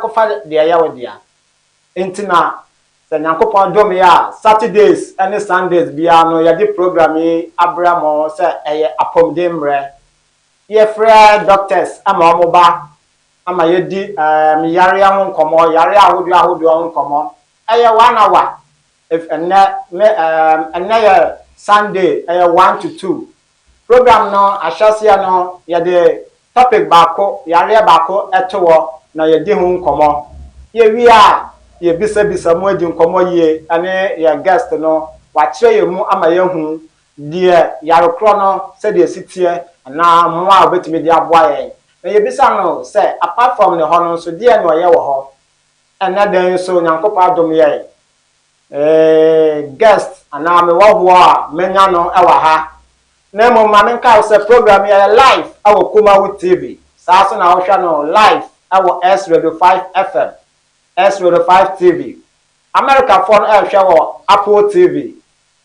Kɔfa deɛ ɛyɛ wo dea. Nti na sɛ Nyankopɔn dom yɛ a, Saturdays ne Sundays biara no, yɛde program yi abrɛ mo sɛ ɛyɛ apɔmuden mmerɛ. Yɛfrɛ doctors ama wɔn ba ama yɛdi yareɛ ho nkɔmmɔ, yareɛ ahodoɔ ahodoɔ ho nkɔmmɔ. Ɛyɛ one hour. If ɛnɛ me ɛnɛ yɛ Sunday, ɛyɛ 1 to 2. Program no ahyɛseɛ no, yɛde topic baako, yareɛ baako ɛto hɔ na yɛdi ho nkɔmmɔ. Yɛwie a, yɛbisabisa mu, adi nkɔmmɔ yie ɛne yɛ guest no, wakyerɛ yɛn mu ama yɛhu deɛ yarekorɔ no sɛdeɛ esi teɛ anaa mmoa a obetumi de aboa yɛn. Na yɛbisa no sɛ apart from ne hɔ no nso, deɛ na ɔyɛ wɔ hɔ. Ɛnɛ dan nso, Nyankopɔn adom yɛn, guest anaa mewɔ a menya no ɛwɔ ha. Na mmom ma menka sɛ program yɛ live ɛwɔ Kumawu TV. Saa so na wohwɛ no live ɛwɔ S Radio 5 FM, S Radio 5 TV. Americafoɔ no ɛrehwɛ wɔ Apple TV,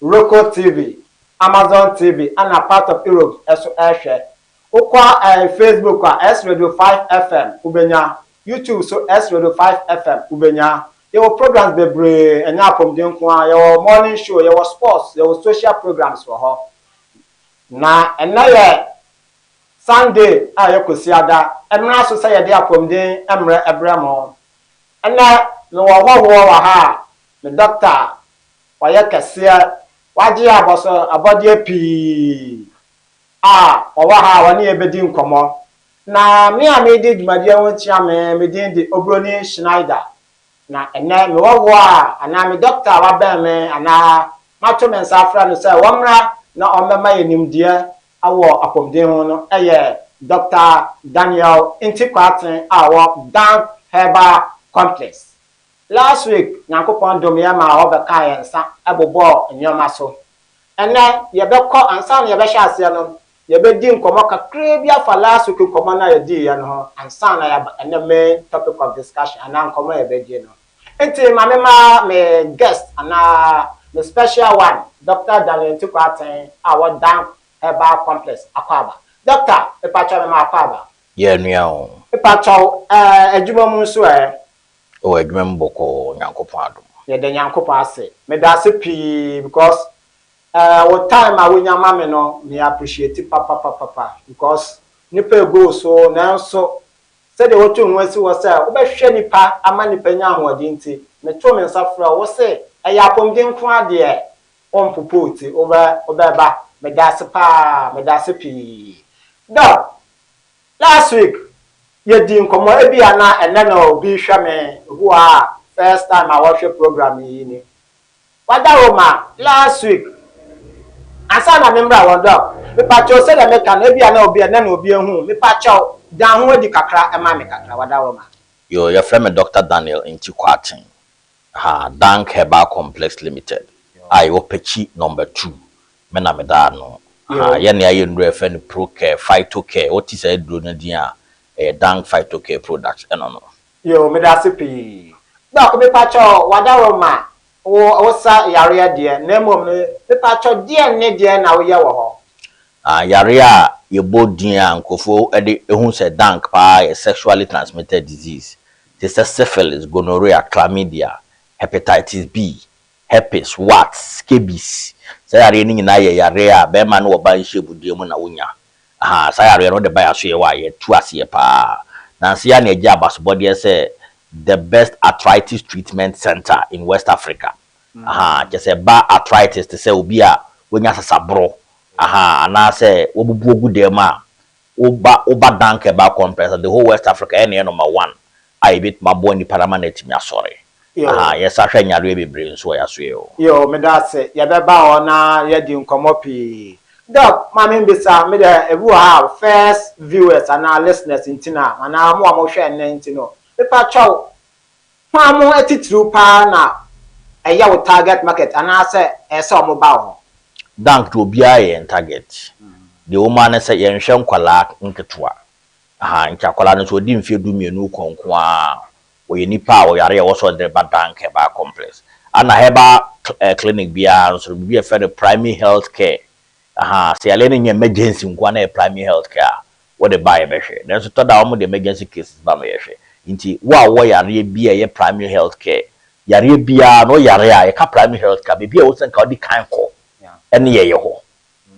Roku TV, Amazon TV, ɛna part of Europe ɛso ɛrehwɛ. Wokɔ Facebook a, S Radio 5 FM wobɛnya. YouTube so, S Radio 5 FM wobɛnya. Yɛwɔ programs bebree, ɛnyɛ apɔmuden nko a. Yɛwɔ morning show, yɛwɔ sports, yɛwɔ social programs wɔ hɔ. Na ɛnɛ yɛ Sunday a yɛ Kwasiada, ɛmmerɛ so sɛ yɛde apɔmuden mmerɛ ɛbrɛ mo. Ɛnɛ mewɔ hɔhoɔ wɔ ha a me doctor ɔyɛ kɛseɛ, wagye abɔso abɔdeɛ pii a ɔwɔ ha a wɔne yɛ bɛdi nkɔmmɔ. Na me a medi dwumadie ho kyia me, me din de Obroni Schneider. Na ɛnɛ mewɔ hɔ a anaa me doctor a wabɛn me anaa mato me nsa afrɛ no sɛ wɔmmra na ɔmmɛma yɛ nimdeɛ awɔ apɔmuden ho no ɛyɛ Dr. Daniel Nti Kwarteng a wɔ Dank Herbal Complex. Last week, Nyankopɔn dom yɛ ma ɔbɛka yɛn nsa ɛbobɔɔ nneɛma so. Ɛnɛ yɛbɛkɔ, ansa na yɛbɛhyɛ aseɛ no, yɛbɛdi nkɔmmɔ kakraa bi afa last week nkɔmmɔ no a yɛdiiɛ no ho ansa na yɛaba ɛnɛ main topic of discussion anaa nkɔmmɔ a yɛbɛdie no. Nti maame, ma me guest anaa me special one, Dr. Daniel Nti Kwarteng a wɔ Dank Herbal Complex, akɔ aba. Doctor, mepakyɛw, me ma akɔ aba. Yɛ nua o. Mepakyɛw, adwuma mu nso ɛ? Ɔwɔ adwuma mu bɔkɔɔ, Nyankopɔn adom. Yɛda Nyankopɔn ase. Meda ase pii because wo time a wonya ma me no, me appreciate papapapapa because nipa ego so, nanso sɛdeɛ wotu ho asi wɔ sɛ wobɛhwɛ nipa ama nipa nya ahoɔden nti, meto me nsa frɛ wo sɛ ɛyɛ apɔmuden nko adeɛ, wɔmpopo ti wobɛ wobɛba. Meda ase paa, meda ase pii. Doc, last week yɛdi nkɔmmɔ ebi a na ɛnɛ na obi hwɛ me, obi wɔ a first time a wɔhwɛ program yi ni. Wada ma last week ansa na membra wɔ. Doc, mepakyɛw, sɛdeɛ meka no, ebi a na obi ɛnɛ na obi ehu, mepakyɛw, dan ho adi kakra ɛma me kakra, wada ma. Yo, yɛfrɛ me Dr. Daniel Nti Kwarteng. Ha, Dank Herbal Complex Limited a yɛwɔ Pɛkyi Number 2, me na meda ano. Ha, yɛne ayɛ nnuro a yɛfrɛ no Procare, Phytocare. Wote sɛ aduro no din a, ɛyɛ Dank Phytocare product ɛno no. Yo, meda ase pii. Doc, mepakyɛw, wada ma wo wosa yareɛ deɛ, na mmom no, mepakyɛw, deɛ ne deɛ na woyɛ wɔ hɔ? Ah, yare a yɛbɔ din a nkurɔfoɔ de ehu sɛ Dank paa yɛ sexually transmitted disease te sɛ syphilis, gonorrhea, chlamydia, hepatitis B, herpes, warts, scabies. Saa yareɛ no nyinaa yɛ yareɛ a bɛrima ne ɔbaa nhyia budua mu na wonya. Aha, saa yareɛ no wode ba yɛ aso yɛ hɔ a, yɛtu aseɛ paa. Nansi ya na ɛgye abasobɔdeɛ sɛ the best arthritis treatment center in West Africa. Aha, kyɛ sɛ ba arthritis te sɛ obi a wonya sasaborɔ, aha, anaasɛ wabubu ogu dan mu a, woba Dank Herbal Complex, the whole West Africa, ɛna yɛ number one a yɛbɛtumi aboa nipa no ama no atumi asɔre. Aha, yɛsa hwɛ nyareɛ bebree nso wɔ yɛaso yɛ o. Yo, meda ase. Yɛbɛba hɔ na yɛdi nkɔmmɔ pii. Doc, maame, mbisa me dɛ, ebi wɔ ha first viewers anaa listeners nti na anaa mo a mohwɛ nnɛ nti no, mepakyɛw, hwan mo atitiriw paa na ɛyɛ wo target market anaasɛ ɛyɛ sɛ ɔmo ba wɔ hɔ? Dank to obiara yɛ yɛn target. Deɛ wɔn mu ne sɛ yɛnhwɛ nkwalaa nketewa. Aha, nti akwalaa no nso ɔdi mfeɛ 12 kɔ nko ara, wɔyɛ nipa a ɔyare a ɛwɔ sɛ ɔde ba Dank Herbal Complex. Ana herbal clinic biara nso, biribi a yɛfrɛ no primary health care. Aha, sɛ yare no nyɛ emergency nko ara na yɛ primary health care a, wɔde ba, yɛbɛhwɛ. Nanso tɔ da, wɔn de emergency cases ba ma yɛhwɛ. Nti wo a wowɔ yareɛ bi a ɛyɛ primary health care yareɛ biara na ɔyare a, yɛka primary health care, baabi a ɛwɔ sɛ nka wodi kan kɔ ɛne yɛyɛ hɔ.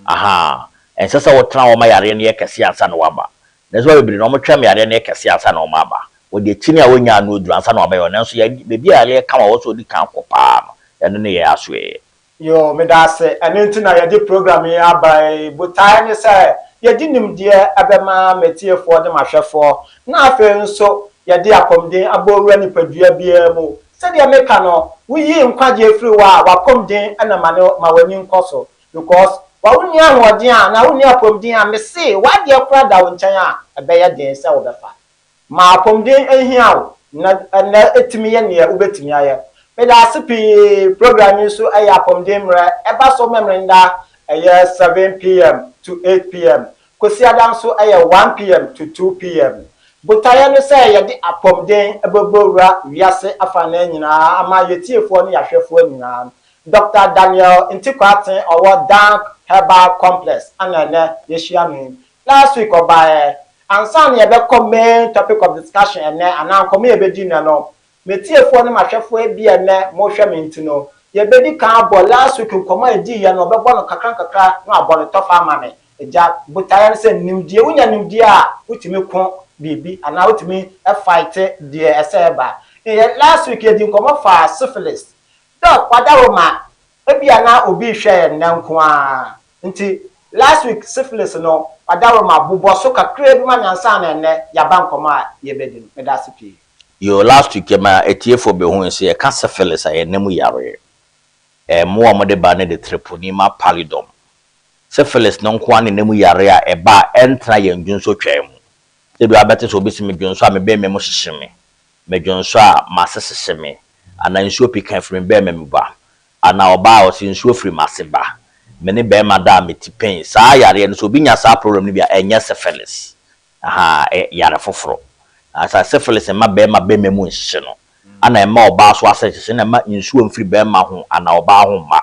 Aha, ɛnsɛ sɛ wotena hɔ ma yareɛ no yɛ kɛse ansa na waba. Nanso bebree na wɔtwɛn ma yareɛ no yɛ kɛse ansa na wɔn aba. Wɔde akyini a wɔnya ano aduru ansa na wɔabɛyɛ hɔ. Nanso yɛ baabi a yareɛ ka wɔ sɛ ɔdi kan kɔ paa no, ɛno ne yɛ asoɛeɛ. Yo, meda ase. Ɛno nti na yɛde program yi aba yi. Botaeɛ ne sɛ yɛde nimdeɛ ɛbɛma matiefoɔ ne mahwɛfoɔ, na afei nso yɛde apɔmuden abɔwura nipadua biara mu. Sɛdeɛ meka no, woyi nkwagye firi hɔ a, wapɔmuden ɛna ma no ma w'ani nkɔ so, because wa wonni ahoɔden a na wonni apɔmuden a, mese wadeɛ kora da wo nkyɛn a, ɛbɛyɛ den sɛ wobɛfa. Ma apɔmuden nhia wo na ɛnɛ ɛtumi yɛ neɛ wobɛtumi ayɛ. Meda ase pii. Program yi nso ɛyɛ Apɔmuden Mmerɛ. Ɛba so Memeneda, ɛyɛ 7 p.m. to 8 p.m. Kwasiada nso ɛyɛ 1 p.m. to 2 p.m. Botaeɛ no sɛ yɛde apɔmuden ɛbɛbɔ wura wiase afanan nyinaa ama yɛtiefoɔ ne yɛahwɛfoɔ nyinaa. Dr Daniel Ntikwaten, ɔwɔ Dank Herbal Complex, ana ɛnɛ yɛhyia no yi. Last week ɔbaeɛ. Ansa na yɛbɛkɔ main topic of discussion ɛnɛ anaa nkɔmɔ yɛbɛdi nnɛ no, metiefoɔ ne mahwɛfoɔ bi, ɛnɛ mohwɛ me nti no, yɛbɛdi kan abɔ last week nkɔmɔ a ɛdi yɛ no, ɔbɛbɔ no kakra nkakra na wabɔ no tɔfa ama me. Agya, botaeɛ no sɛ nimdeɛ, wonya nimdeɛ a, wotumi ko biribi anaa wotumi fight deɛ ɛsɛ ɛba. Yɛ last week yɛdi nkɔmɔ fa syphilis. Doc Wadaroma, ebia na obi hwɛ yɛn nnɛ nko ara nti, last week syphilis no, Wadaroma, bobɔ so kakra bi ma nyansa na ɛnɛ yaba nkɔmɔ a yɛbɛdi no. Meda ase pii. Yo, last week ma etiefoɔ bɛhu sɛ yɛka syphilis a, yɛn nam yareɛ. Mmoa a wɔde ba no de Treponema pallidum. Syphilis no nko ara ne nam yare a ɛba a ɛntena yɛn dwonsotwaa mu. Sɛ bi abɛte sɛ obi si, "Medwonso a, me bɛrima mu hyehye me, medwonso a, m'ase hyehye me," anaa "Nsuo pika firi me bɛrima mu ba," anaa ɔbaa a ɔsi "Nsuo firi m'ase ba, me ne bɛrima da a, me ti pain." Saa yareɛ no, sɛ obi nya saa problem no bi a, ɛnyɛ syphilis. Aha, yare foforɔ. Asa syphilis mma bɛrima mu nhyehye no, ana ɛma ɔbaa so ase hyehye na ɛma nsuo mfiri bɛrima ho anaa ɔbaa ho mma.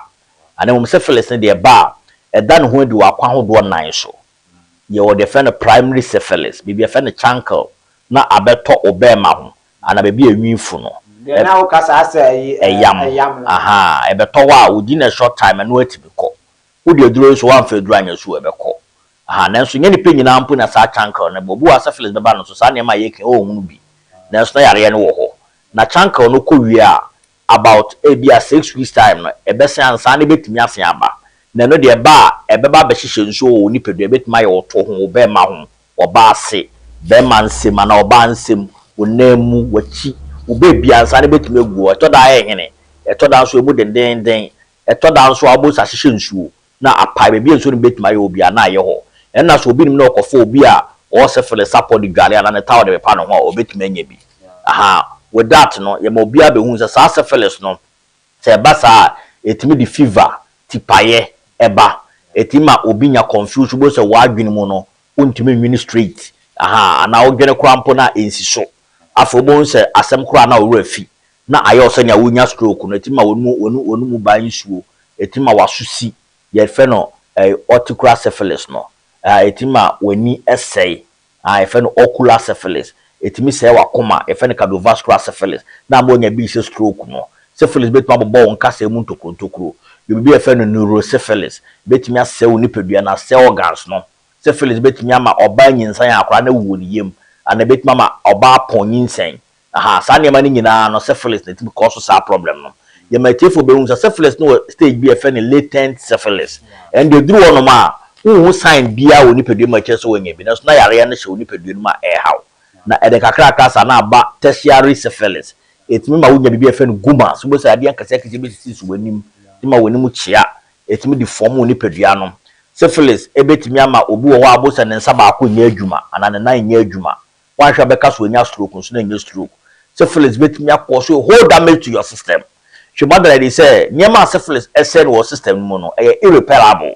Ana mmom syphilis no deɛ, ba a, ɛda ne ho adi wɔ akwan ahodoɔ nan so. Yɛwɔ deɛ fɛ no primary syphilis, biribi yɛfrɛ no chancre na abɛtɔ ɔbɛrima ho anaa baabi a enwi fu no. Deɛ na woka saa sɛ ɛyi ɛyam. Ɛyam no. Aha, ɛbɛtɔ hɔ a, within a short time ɛno atumi kɔ. Wode aduro nso, woamfa aduro anyɛ so, ɛbɛkɔ. Aha, nanso nyɛ nipa nyinaa mpo na saa chancre no bɔ. Obi wɔ a, syphilis bɛba no so, saa nneɛma a yɛka ɔnhunu bi, nanso na yareɛ no wɔ hɔ. Na chancre no kɔ wie a, about ebi a 6 weeks time no, ɛbɛsen ansa na ebɛtumi asen aba. Na ɛno deɛ, ɛba a, ɛbɛba abɛhyehyɛ nsuo wɔ wo nipadua. Ɛbɛtumi ayɛ wɔ to ho, wo bɛrima ho, ɔbaa ase, bɛrima nsam anaa ɔbaa nsam, wo nan mu, w'akyi, wo beebi ansa na ebɛtumi agu hɔ. Ɛtɔ da ayɛ hene, ɛtɔ da nso emu dendenden, ɛtɔ da nso a, wobɔ sɛ ahyehyɛ nsuo na apae beebi a nsuo no bɛtumi ayɛ obi a na ayɛ hɔ. Ɛnna sɛ obi nim na ɔkɔfo obi a ɔwɔ syphilis sapɔ de dware anaa ne towel de pepa ne ho a, ɔbɛtumi anya bi. Aha, with that no, yɛma obiara bɛhu sɛ saa syphilis no, sɛ ɛba saa a, ɛtumi de fever, tipaeɛ ɛba, ɛtumi ma obi nya confusion bo sɛ w'adwene mu no wontumi nwene straight. Aha, anaa wodwene koraa mpo na ɛnsi so. Afei wobɛhu sɛ asɛm koraa na ɔwerɛ fi na ayɛ wo sɛnea wonya stroke no. Ɛtumi ma wɔn mu ba nsuo, ɛtumi ma waso si, yɛfrɛ no ocular syphilis no. Ɛtumi ma w'ani ɛsɛe a, yɛfrɛ no ocular syphilis. Ɛtumi sɛe w'akoma, yɛfrɛ no cardiovascular syphilis, na ama onya bi sɛ stroke no. Syphilis bɛtumi abobɔ wo nkasa mu ntokuro ntokuro. Biribi a yɛfrɛ no neurosyphilis bɛtumi asɛe wo nipadua na asɛe organs no. Syphilis bɛtumi ama ɔbaa nyinsɛn a, akwadaa no awu wɔ ne yam, ana bɛtumi ama ɔbaa pɔn nyinsɛn. Aha, saa nneɛma no nyinaa no, syphilis na ɛtumi kɔ so saa problem no. Yɛma atiefoɔ bɛhu sɛ syphilis no wɔ stage bi a yɛfrɛ no latent syphilis. Ɛno deɛ, duru hɔnom a, wonhu sign biara wɔ nipadua mu a ɛkyerɛ sɛ wɔanya bi, nanso na yareɛ no hyɛ wo nipadua no mu a ɛrehaw. Na ɛde kakrakra saa na aba tertiary syphilis. Ɛtumi ma wonya biribi a yɛfrɛ no gummas. Wobɛhu sɛ adeɛ akɛseɛ akɛseɛ bɛsisi so w'anim, ɛtumi ma w'anim kyea, ɛtumi de fɔm wo nipadua no. Syphilis ɛbɛtumi ama obi wɔ hɔ a, abo sɛ ne nsa baako nyɛ adwuma anaa ne nan nyɛ adwuma. Wanhwɛ a, bɛka so anya stroke, nso na ɛnyɛ stroke. Syphilis bɛtumi akɔ so whole damage to your system. Hwɛ mu adana de sɛ nneɛma a syphilis ɛsɛe no wɔ system no mu no, ɛyɛ irreparable.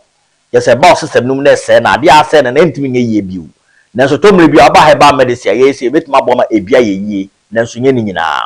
Yɛ sɛ ɛba wɔ system no mu na ɛsɛe no, adeɛ a asɛe no na ɛntumi nyɛ yie bio. Nanso tɔ mmerɛ bi a ɔba herbal medicine a, yɛyɛ sɛ yɛbɛtumi aboa ma ebi ayɛ yie, nanso nyɛ ne nyinaa.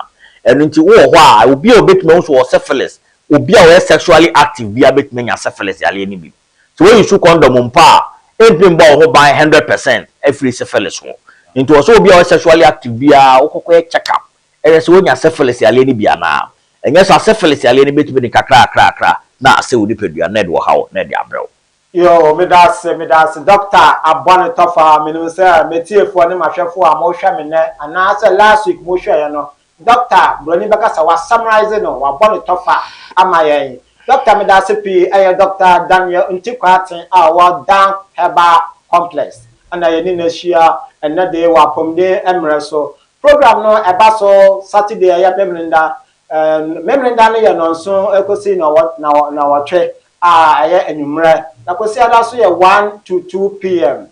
Ɛno nti wowɔ hɔ a, obi a obɛtumi ahu so wɔ syphilis, obi a ɔyɛ sexually active bi a bɛtumi anya syphilis yareɛ no bi. Sɛ woyi so condom mpo a, ɛntumi mbɔ wo ho ban 100% afiri syphilis ho. Nti wɔ sɛ obi a ɔyɛ sexually active biara, wokɔkɔ yɛ check up, ɛyɛ sɛ wonya syphilis yareɛ no bi anaa. Ɛnyɛ sɛ syphilis yareɛ no bɛtumi de kakra kakra kakra na asɛ wo nipadua na ɛde ɔhaw na ɛde abrɛ wo. Yo, meda ase, meda ase, Doctor. Abɔ ne tɔfa. Menim sɛ metiefoɔ ne mahwɛfoɔ a mohwɛ me nnɛ anaasɛ last week mohwɛeɛ no, Doctor Buroni bɛka sɛ wasummarize no, wabɔ ne tɔfa ama yɛn. Doctor, meda ase pii. Ɛyɛ Doctor Daniel Nti Kwarteng a ɔwɔ Dank Herbal Complex ɛna yɛne no ahyia ɛnnɛ de wɔ apɔmuden mmerɛ so. Program no ɛba so Saturday, ɛyɛ Memeneda. Memeneda no yɛ 7 ɛkɔsi 8 a ɛyɛ anwummerɛ, na Kwasiada so yɛ 1 to 2 p.m.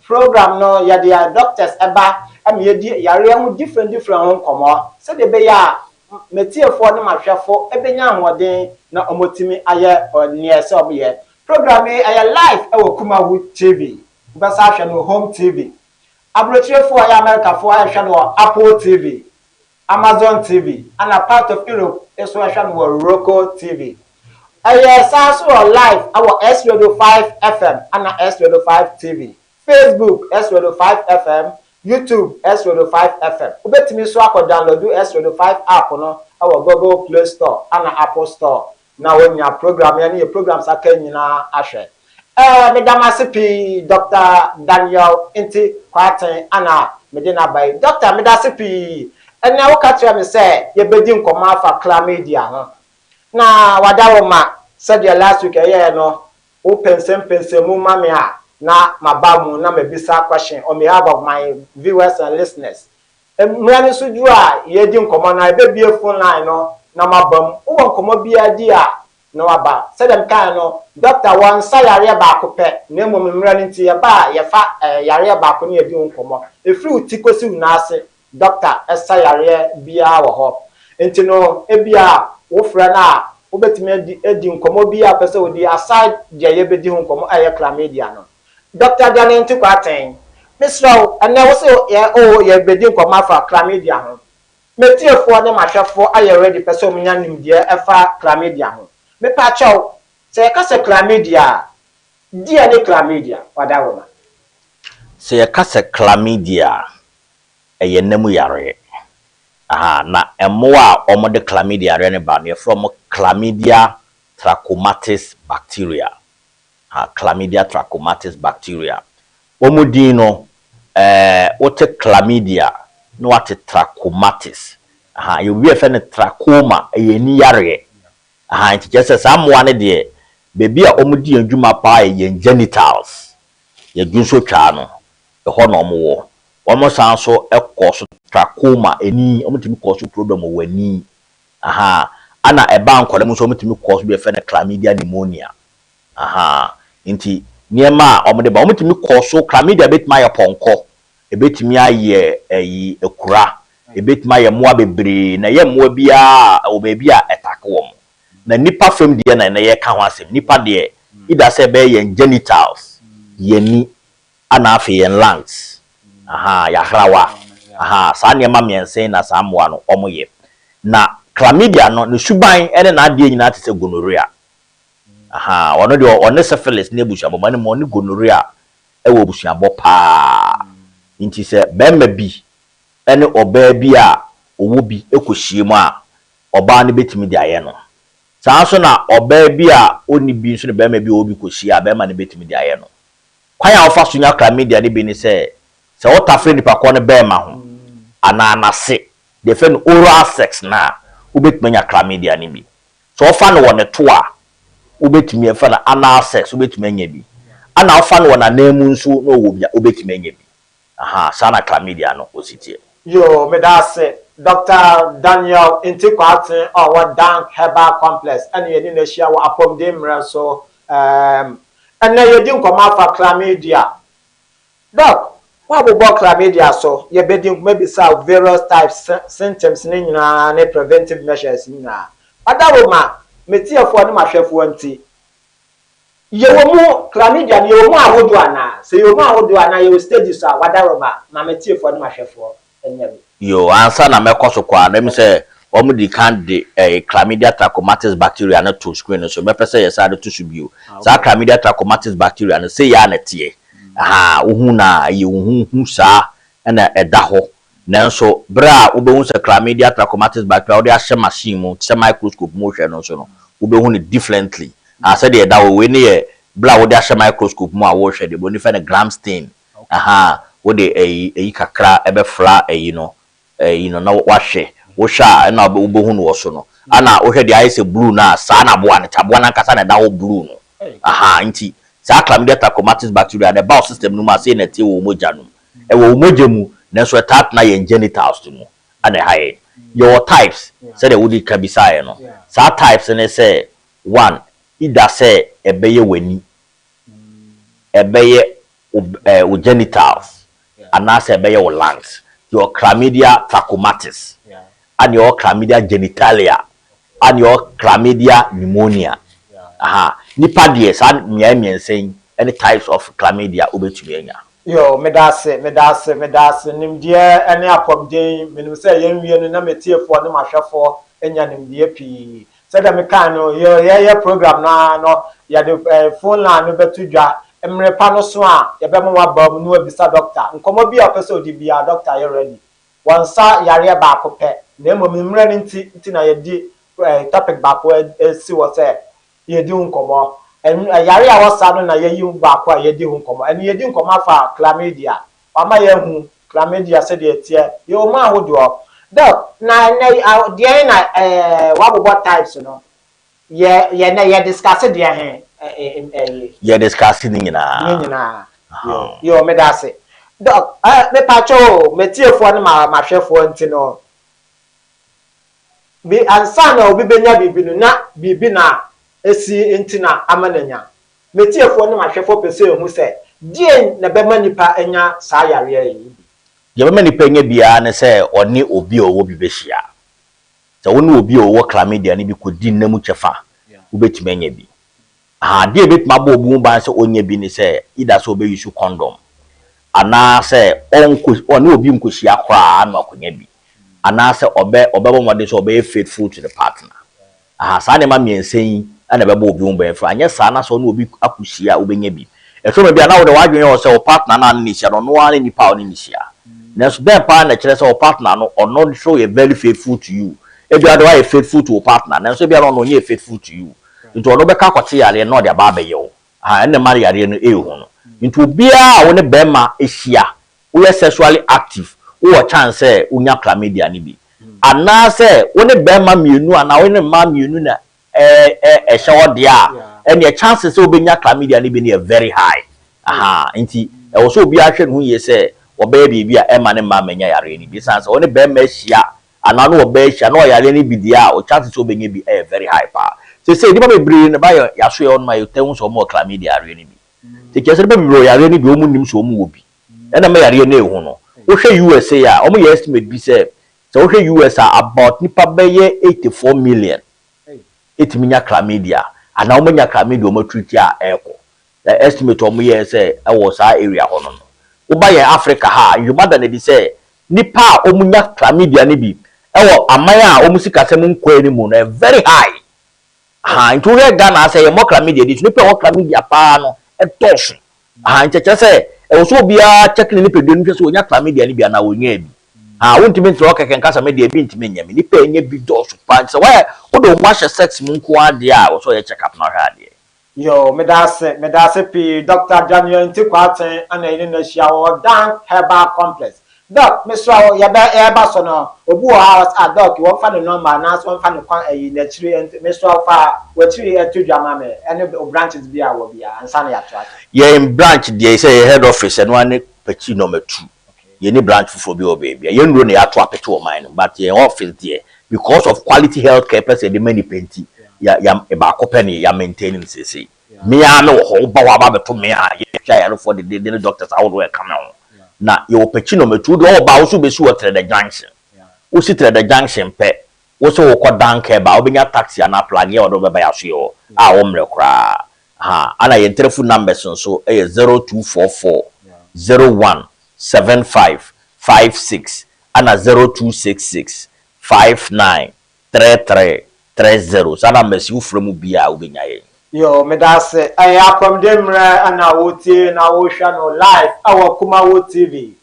Program no, yɛde doctors ɛba ɛma yɛdi yareɛ ho different different ho nkɔmmɔ, sɛdeɛ ɛbɛyɛ a metiefoɔ ne mahwɛfo ɛbɛnya ahoɔden na wɔtumi ayɛ neɛ sɛ wɔyɛ. Program yi ɛyɛ live ɛwɔ Kumawu TV. Wobɛsa ahwɛ no Home TV. Aburokyirefoɔ a ɛyɛ Amerikafoɔ ɛhwɛ no wɔ Apple TV, Amazon TV, ɛna part of Europe nso ɛhwɛ no wɔ Roku TV. Ɛyɛ saa so wɔ live ɛwɔ S Radio 5 FM ɛna S Radio 5 TV, Facebook S Radio 5 FM, YouTube S Radio 5 FM. Wobɛtumi nso akɔ download S Radio 5 app no ɛwɔ Google Play Store ɛna Apple Store na wonya program yɛn ne yɛ programs aka nyinaa ahwɛ. Meda mo ase pii. Dr Daniel Nti Kwarteng ana mede n'aba yi. Dr, meda ase pii. Ɛnɛ woka kyerɛ me sɛ yɛbɛdi nkɔmmɔ afa chlamydia ho, na wada ma sɛdeɛ last week ɛyɛɛ no, wo pɛnsɛmpɛnsɛmu ma me a na maba mu na mabisa question on behalf of my viewers and listeners. Mmerɛ no nso duru a yɛdi nkɔmmɔ no, yɛbɛbie phone line no na maba mu. Wowɔ nkɔmmɔ biara di a na waba. Sɛdeɛ mkae no, doctor wɔn nsa yareɛ baako pɛ, na mmom mmerɛ no nti yɛba a yɛfa yareɛ baako ne yɛdi ho nkɔmmɔ. Ɛfiri wo ti kɔsi wo nan ase, doctor ɛsa yareɛ biara wɔ hɔ. Nti no ebia wofrɛ no a, wobɛtumi adi nkɔmmɔ bi a pɛ sɛ wodi aside deɛ yɛbɛdi ho nkɔmmɔ a ɛyɛ chlamydia no. Doctor Daniel Nti Kwarteng, mesrɛ wo, ɛnɛ wo sɛ yɛ o yɛbɛdi nkɔmmɔ afa chlamydia ho. Metiefoɔ ne mahwɛfoɔ ayɛ ready pɛ sɛ ɔmunya nimdeɛ ɛfa chlamydia ho. Mepa kyɛw, sɛ yɛka sɛ chlamydia a, deɛ ne chlamydia wadaroma? Sɛ yɛka sɛ chlamydia a, ɛyɛ nam yareɛ aha, na mmoa a wɔde chlamydia yareɛ no ba no, yɛfrɛ wɔn Chlamydia trachomatis bacteria. Ha, Chlamydia trachomatis bacteria, wɔn din no, wote chlamydia na wate trachomatis. Aha, yɛ obi a yɛfrɛ no trachoma, ɛyɛ ani yareɛ aha. Nti kyerɛ sɛ saa mmoa no deɛ, beebi a wɔn di yɛn dwuma paa yɛ yɛn genitals, yɛdwu nso twaa no, ɛhɔ na wɔn wɔ. Wɔn san so kɔ so trachoma ani, wɔn tumi kɔ so problem wɔ ani aha. Ana ɛba nkɔla mu nso, wɔn tumi kɔ so bi yɛfrɛ no chlamydia pneumonia aha. Nti nneɛma a wɔde ba, wɔn tumi kɔ so chlamydia, bɛtumi ayɛ pɔnkɔ, ebɛtumi ayɛ ɛyi ekura, ebɛtumi ayɛ mmoa bebree, na ɛyɛ mmoa biara wɔ beebi a ɛtake wɔn. Na nipa fam deɛ na ɛnɛ yɛka ho asɛm, nipa deɛ, ida sɛ ɛbɛyɛ yɛn genitals, yɛn ni, ana afei yɛn lungs aha, yɛahrawa aha. Saa nneɛma 3 yi na saa mmoa no wɔn yɛ. Na chlamydia no, ne suban ne n'adeɛ nyinaa te sɛ gonorrhea aha. Ɔno deɛ, ɔne syphilis ne abusuabɔ ma ne mu, ɔne gonorrhea ɛwɔ abusuabɔ paa. Nti sɛ bɛrima bi ne ɔbaa bi a ɔwɔ bi kɔhyia mu a, ɔbaa no bɛtumi de ayɛ no saa. Nso na ɔbaa bi a ɔnni bi nso ne bɛrima bi a ɔwɔ bi kɔhyia a, bɛrima no bɛtumi de ayɛ no. Kwan a wɔfa so nya chlamydia no bi ne sɛ, sɛ wotafere nipa kɔ no bɛrima ho anaa n'ase, deɛ fɛ no oral sex, na wobɛtumi anya chlamydia no bi. Sɛ wɔfa no wɔ ne to a, wobɛtumi ɛfɛ no anal sex, wobɛtumi anya bi. Ana wɔfa no wɔ n'anan mu nso na ɔwɔ bi a, wobɛtumi anya bi aha. Saa na chlamydia no osi teɛ. Yo, meda ase, Dr Daniel Nti Kwarteng a ɔwɔ Dank Herbal Complex ɛne yɛne no ahyia wɔ apɔmuden mmerɛ so. Ɛnɛ yɛdi nkɔmmɔ afa chlamydia. Doc, woabobɔ chlamydia so, yɛbɛdi nkɔmmɔ bisa various types, symptoms ne nyinaa ne preventive measures nyinaa. Ɔdawoma metiefoɔ ne mahwɛfoɔ, nti yɛwɔ mu chlamydia no, yɛwɔ mu ahodoɔ anaa? Sɛ yɛwɔ mu ahodoɔ anaa yɛwɔ stages a, wadaroma ma metiefoɔ ne mahwɛfoɔ ɛnyɛ bi. Yo, ansa na mɛkɔ so kɔ a, na mi sɛ wɔn di kan de Chlamydia trachomatis bacteria no to screen no so. Mɛpɛ sɛ yɛsa de to so bio. Saa Chlamydia trachomatis bacteria no, sɛ yɛ a na teɛ aha, wohu na ɛyɛ wohu hu saa. Ɛna ɛda hɔ. Nanso berɛ a wobɛhu sɛ Chlamydia trachomatis bacteria wode ahyɛ machine mu te sɛ microscope mu hwɛ no nso no, wobɛhu no differently. Ah, sɛdeɛ ɛda hɔ wei ne yɛ berɛ a wode ahyɛ microscope mu a wɔrehwɛ deɛ buroni frɛ no Gram stain. Aha, wode ɛyi kakra ɛbɛfra ɛyi no na wahwɛ. Wohwɛ a, ɛna wobɛhu no wɔ so no, ana wohwɛ deɛ ayɛ sɛ blue no a, saa na aboa no te. Aboa no ankasa na ɛda hɔ blue no. Aha, nti saa Chlamydia trachomatis bacteria na ɛba wo system no mu a, sei na ɛte wɔ wo mogya no mu. Ɛwɔ wo mogya mu, nanso ɛtaa tena yɛn genitals no mu ana ɛha yɛn. Yɛwɔ types sɛdeɛ wode ka bisaeɛ no. Saa types ne sɛ, one, either sɛ ɛbɛyɛ w'ani, ɛbɛyɛ wo genitals, anaasɛ ɛbɛyɛ wo lungs. Yɛwɔ Chlamydia trachomatis, ana yɛwɔ Chlamydia genitalia, ana yɛwɔ Chlamydia pneumonia. Aha, nipa deɛ, saa mmeae mmiɛnsa yi ɛne types of chlamydia wobɛtumi anya. Yo, meda ase, meda ase, meda ase. Nimdeɛ ne apɔmuden, menim sɛ yɛnwie no na metiefoɔ ne mahwɛfoɔ anya nimdeɛ pii. Sɛdeɛ mekaa no, yɛyɛ program no ara no, yɛde phone line no bɛto dwa. Mmerɛ pa no so a, yɛbɛma waba mu na wabisa doctor nkɔmmɔ bi a ɔpɛ sɛ ɔdi biara. Doctor yɛ ready. Wɔn nsa yareɛ baako pɛ, na mmom mmerɛ no nti na yɛdi topic baako asi wɔ sɛ yɛdi ho nkɔmmɔ. Yare a wɔsa no na yɛyi ho baako a yɛdi ho nkɔmmɔ. Ɛno yɛdi nkɔmmɔ afa chlamydia. Wama yɛahu chlamydia sɛdeɛ ɛteɛ. Yɛwɔ mu ahodoɔ. Doc, na ɛnɛ deɛn na wabobɔ types no? Yɛ yɛ nɛ yɛ discuss deɛ he ɛɛ Yɛ discuss ne nyinaa. Ne nyinaa. Yo, meda ase. Doc, mepatwa o, metiefoɔ ne ma mahwɛfoɔ nti no bi, ansa na obi benya biribi no, na biribi na esi nti na ama n'anya. Metiefoɔ ne mahwɛfoɔ pɛ sɛ ehu sɛ deɛn na bɛma nipa anya saa yareɛ yi bi? Deɛ bɛma nipa nya biara ne sɛ ɔne obi a ɔwɔ bi bɛhyia. Sɛ wo ne obi a ɔwɔ chlamydia no bi kɔdi nna mu kyɛfa, wobɛtumi anya bi. Adeɛ a ɛbɛtumi abɔ obi ho ban sɛ ɔnya bi ne sɛ either sɛ ɔbɛyi so condom, anaasɛ ɔnkɔ ɔne obi nkɔhyia koraa na wakɔnya bi, anaasɛ ɔbɛbɔ mmɔden sɛ ɔbɛyɛ faithful to the partner. Aha, saa nneɛma mmiɛnsa yi ɛna ɛbɛbɔ obi ho ban firi. Anyɛ saa na sɛ ɔne obi akɔhyia a, wobɛnya bi. Ɛtɔ ma bi a na wode w'adwene yɛ wɔ sɛ wo partner no a ne ne hyia no, ɔno ara ne nipa a ɔne ne hyia. Nanso dɛn paa na ɛkyerɛ sɛ wo partner no, ɔno nso yɛ very faithful to you? Ebi a wode wayɛ faithful to wo partner, nanso ebi a na ɔno ɔnyɛ faithful to you, nti ɔno bɛka akɔte yareɛ na ɔde aba abɛyɛ wo. Aha, ɛnna ɛma yareɛ no ɛɛhu no. Nti obiara a wo ne bɛrima ahyia, woyɛ sexually active, wowɔ chance sɛ wonya chlamydia no bi. Anaasɛ wo ne bɛrima mmienu anaa wo ne mmaa mmienu na ɛɛ ɛ ɛhyɛ hɔ deɛ a, ɛnneɛ chances sɛ wobɛnya chlamydia no bi no yɛ very high. Aha, nti ɛwɔ sɛ obiara hwɛ ne ho yie sɛ wɔbɛyɛ biribi a ɛma ne mmaa manya yareɛ no bi. Ɛsiane sɛ wo ne bɛrima ahyia anaa ne ɔbaa ahyia na ɔyareɛ no bi deɛ a, o chances sɛ wobɛnya bi ɛyɛ very high paa. Sɛsɛ nnipa bebree ne ba yɛ yaso yɛ hɔnom a, yɛtɛ hu sɛ wɔn wɔ chlamydia yareɛ no bi. Nti kyerɛ sɛ nnipa bebree wɔ yareɛ no bi, wɔn nim sɛ wɔn wɔ bi. Ɛna ma yareɛ no ehu no, wohwɛ USA a, wɔn yɛ estimate bi sɛ wohwɛ US a, about nipa bɛyɛ 84 million etumi nya chlamydia anaa wɔn nya chlamydia, wɔn atreat a ɛɛkɔ. Estimate wɔn yɛ sɛ ɛwɔ saa area hɔ no, woba yɛn Africa ha a, nhwehwɛmu da n'adi sɛ nipa a wɔn nya chlamydia no bi ɛwɔ aman a wɔn sikasɛm nkɔ anim no ɛ very high ha. Nti wohwɛ Ghana sɛ yɛmmɔ chlamydia di so, nipa a ɛwɔ chlamydia paa no ɛdɔɔso ha. Nti kyerɛ sɛ ɛwɔ so obiara check ne nipadua no hwɛ sɛ onya chlamydia no bi anaa onya bi ha. Wontumi ntena hɔ kɛkɛ nkasa me deɛ, bi ntumi nyɛ me. Nipa a ɛnya bi dɔɔso paa. Nti sɛ wɔyɛ wode wo ho ahyɛ sex mu nko adeɛ a, wɔ sɛ ɔyɛ check up na ɔhwɛ adeɛ. Yo, meda ase, meda ase pii. Dr Daniel Nti Kwarteng ana yɛne no ahyia wɔ Dan Herbal Complex. Doc, mesrɛ wo, yɛbɛ yɛba so no, obi wɔ hɔ a ɔsɛ, ah, Doc, wɔmfa ne number anaasɛ wɔmfa ne kwan ayi n'akyiri. Nti mesrɛ wo, fa w'akyiri ɛto dwa ma me ɛne o branches bi a wɔ bia ansa na yɛatoa so. Yɛn branch deɛ, sɛ yɛ head office, ɛno ara ne Pakyi Number 2. Yɛne branch foforɔ bi wɔ baabi a yɛn nnuro na yɛato apete wɔ man no, but yɛn office deɛ, because of quality health care pɛ sɛ yɛde ma nipa nti, ya ya baako pɛ ne yɛ maintain no. Seesei mmea no wɔ hɔ, woba hɔ aba abɛto mmea a yɛhwɛ ayarefoɔ de ne doctors ahodoɔ ɛka me ho. Na yɛwɔ Pakyi Number 2 deɛ, ɔwɔ ba wo so bɛsi wɔ Trede Junction. Wosi Trede Junction pɛ, wo sɛ wokɔ Danka ba, wobɛnya taxi anaa plage a wɔde wobɛba yɛ aso yɛ hɔ a, wɔmmerɛ koraa ha. Ana yɛn telephone numbers nso yɛ 0244 01 75 56 ana 0266 59 33 30. Saa numbers yi, wofrɛ mu biaa wobɛnya yɛn. Yo, meda ase. Ɛyɛ apɔmuden mmerɛ ɛna wotie na wohwɛ no live ɛwɔ Kumawo TV.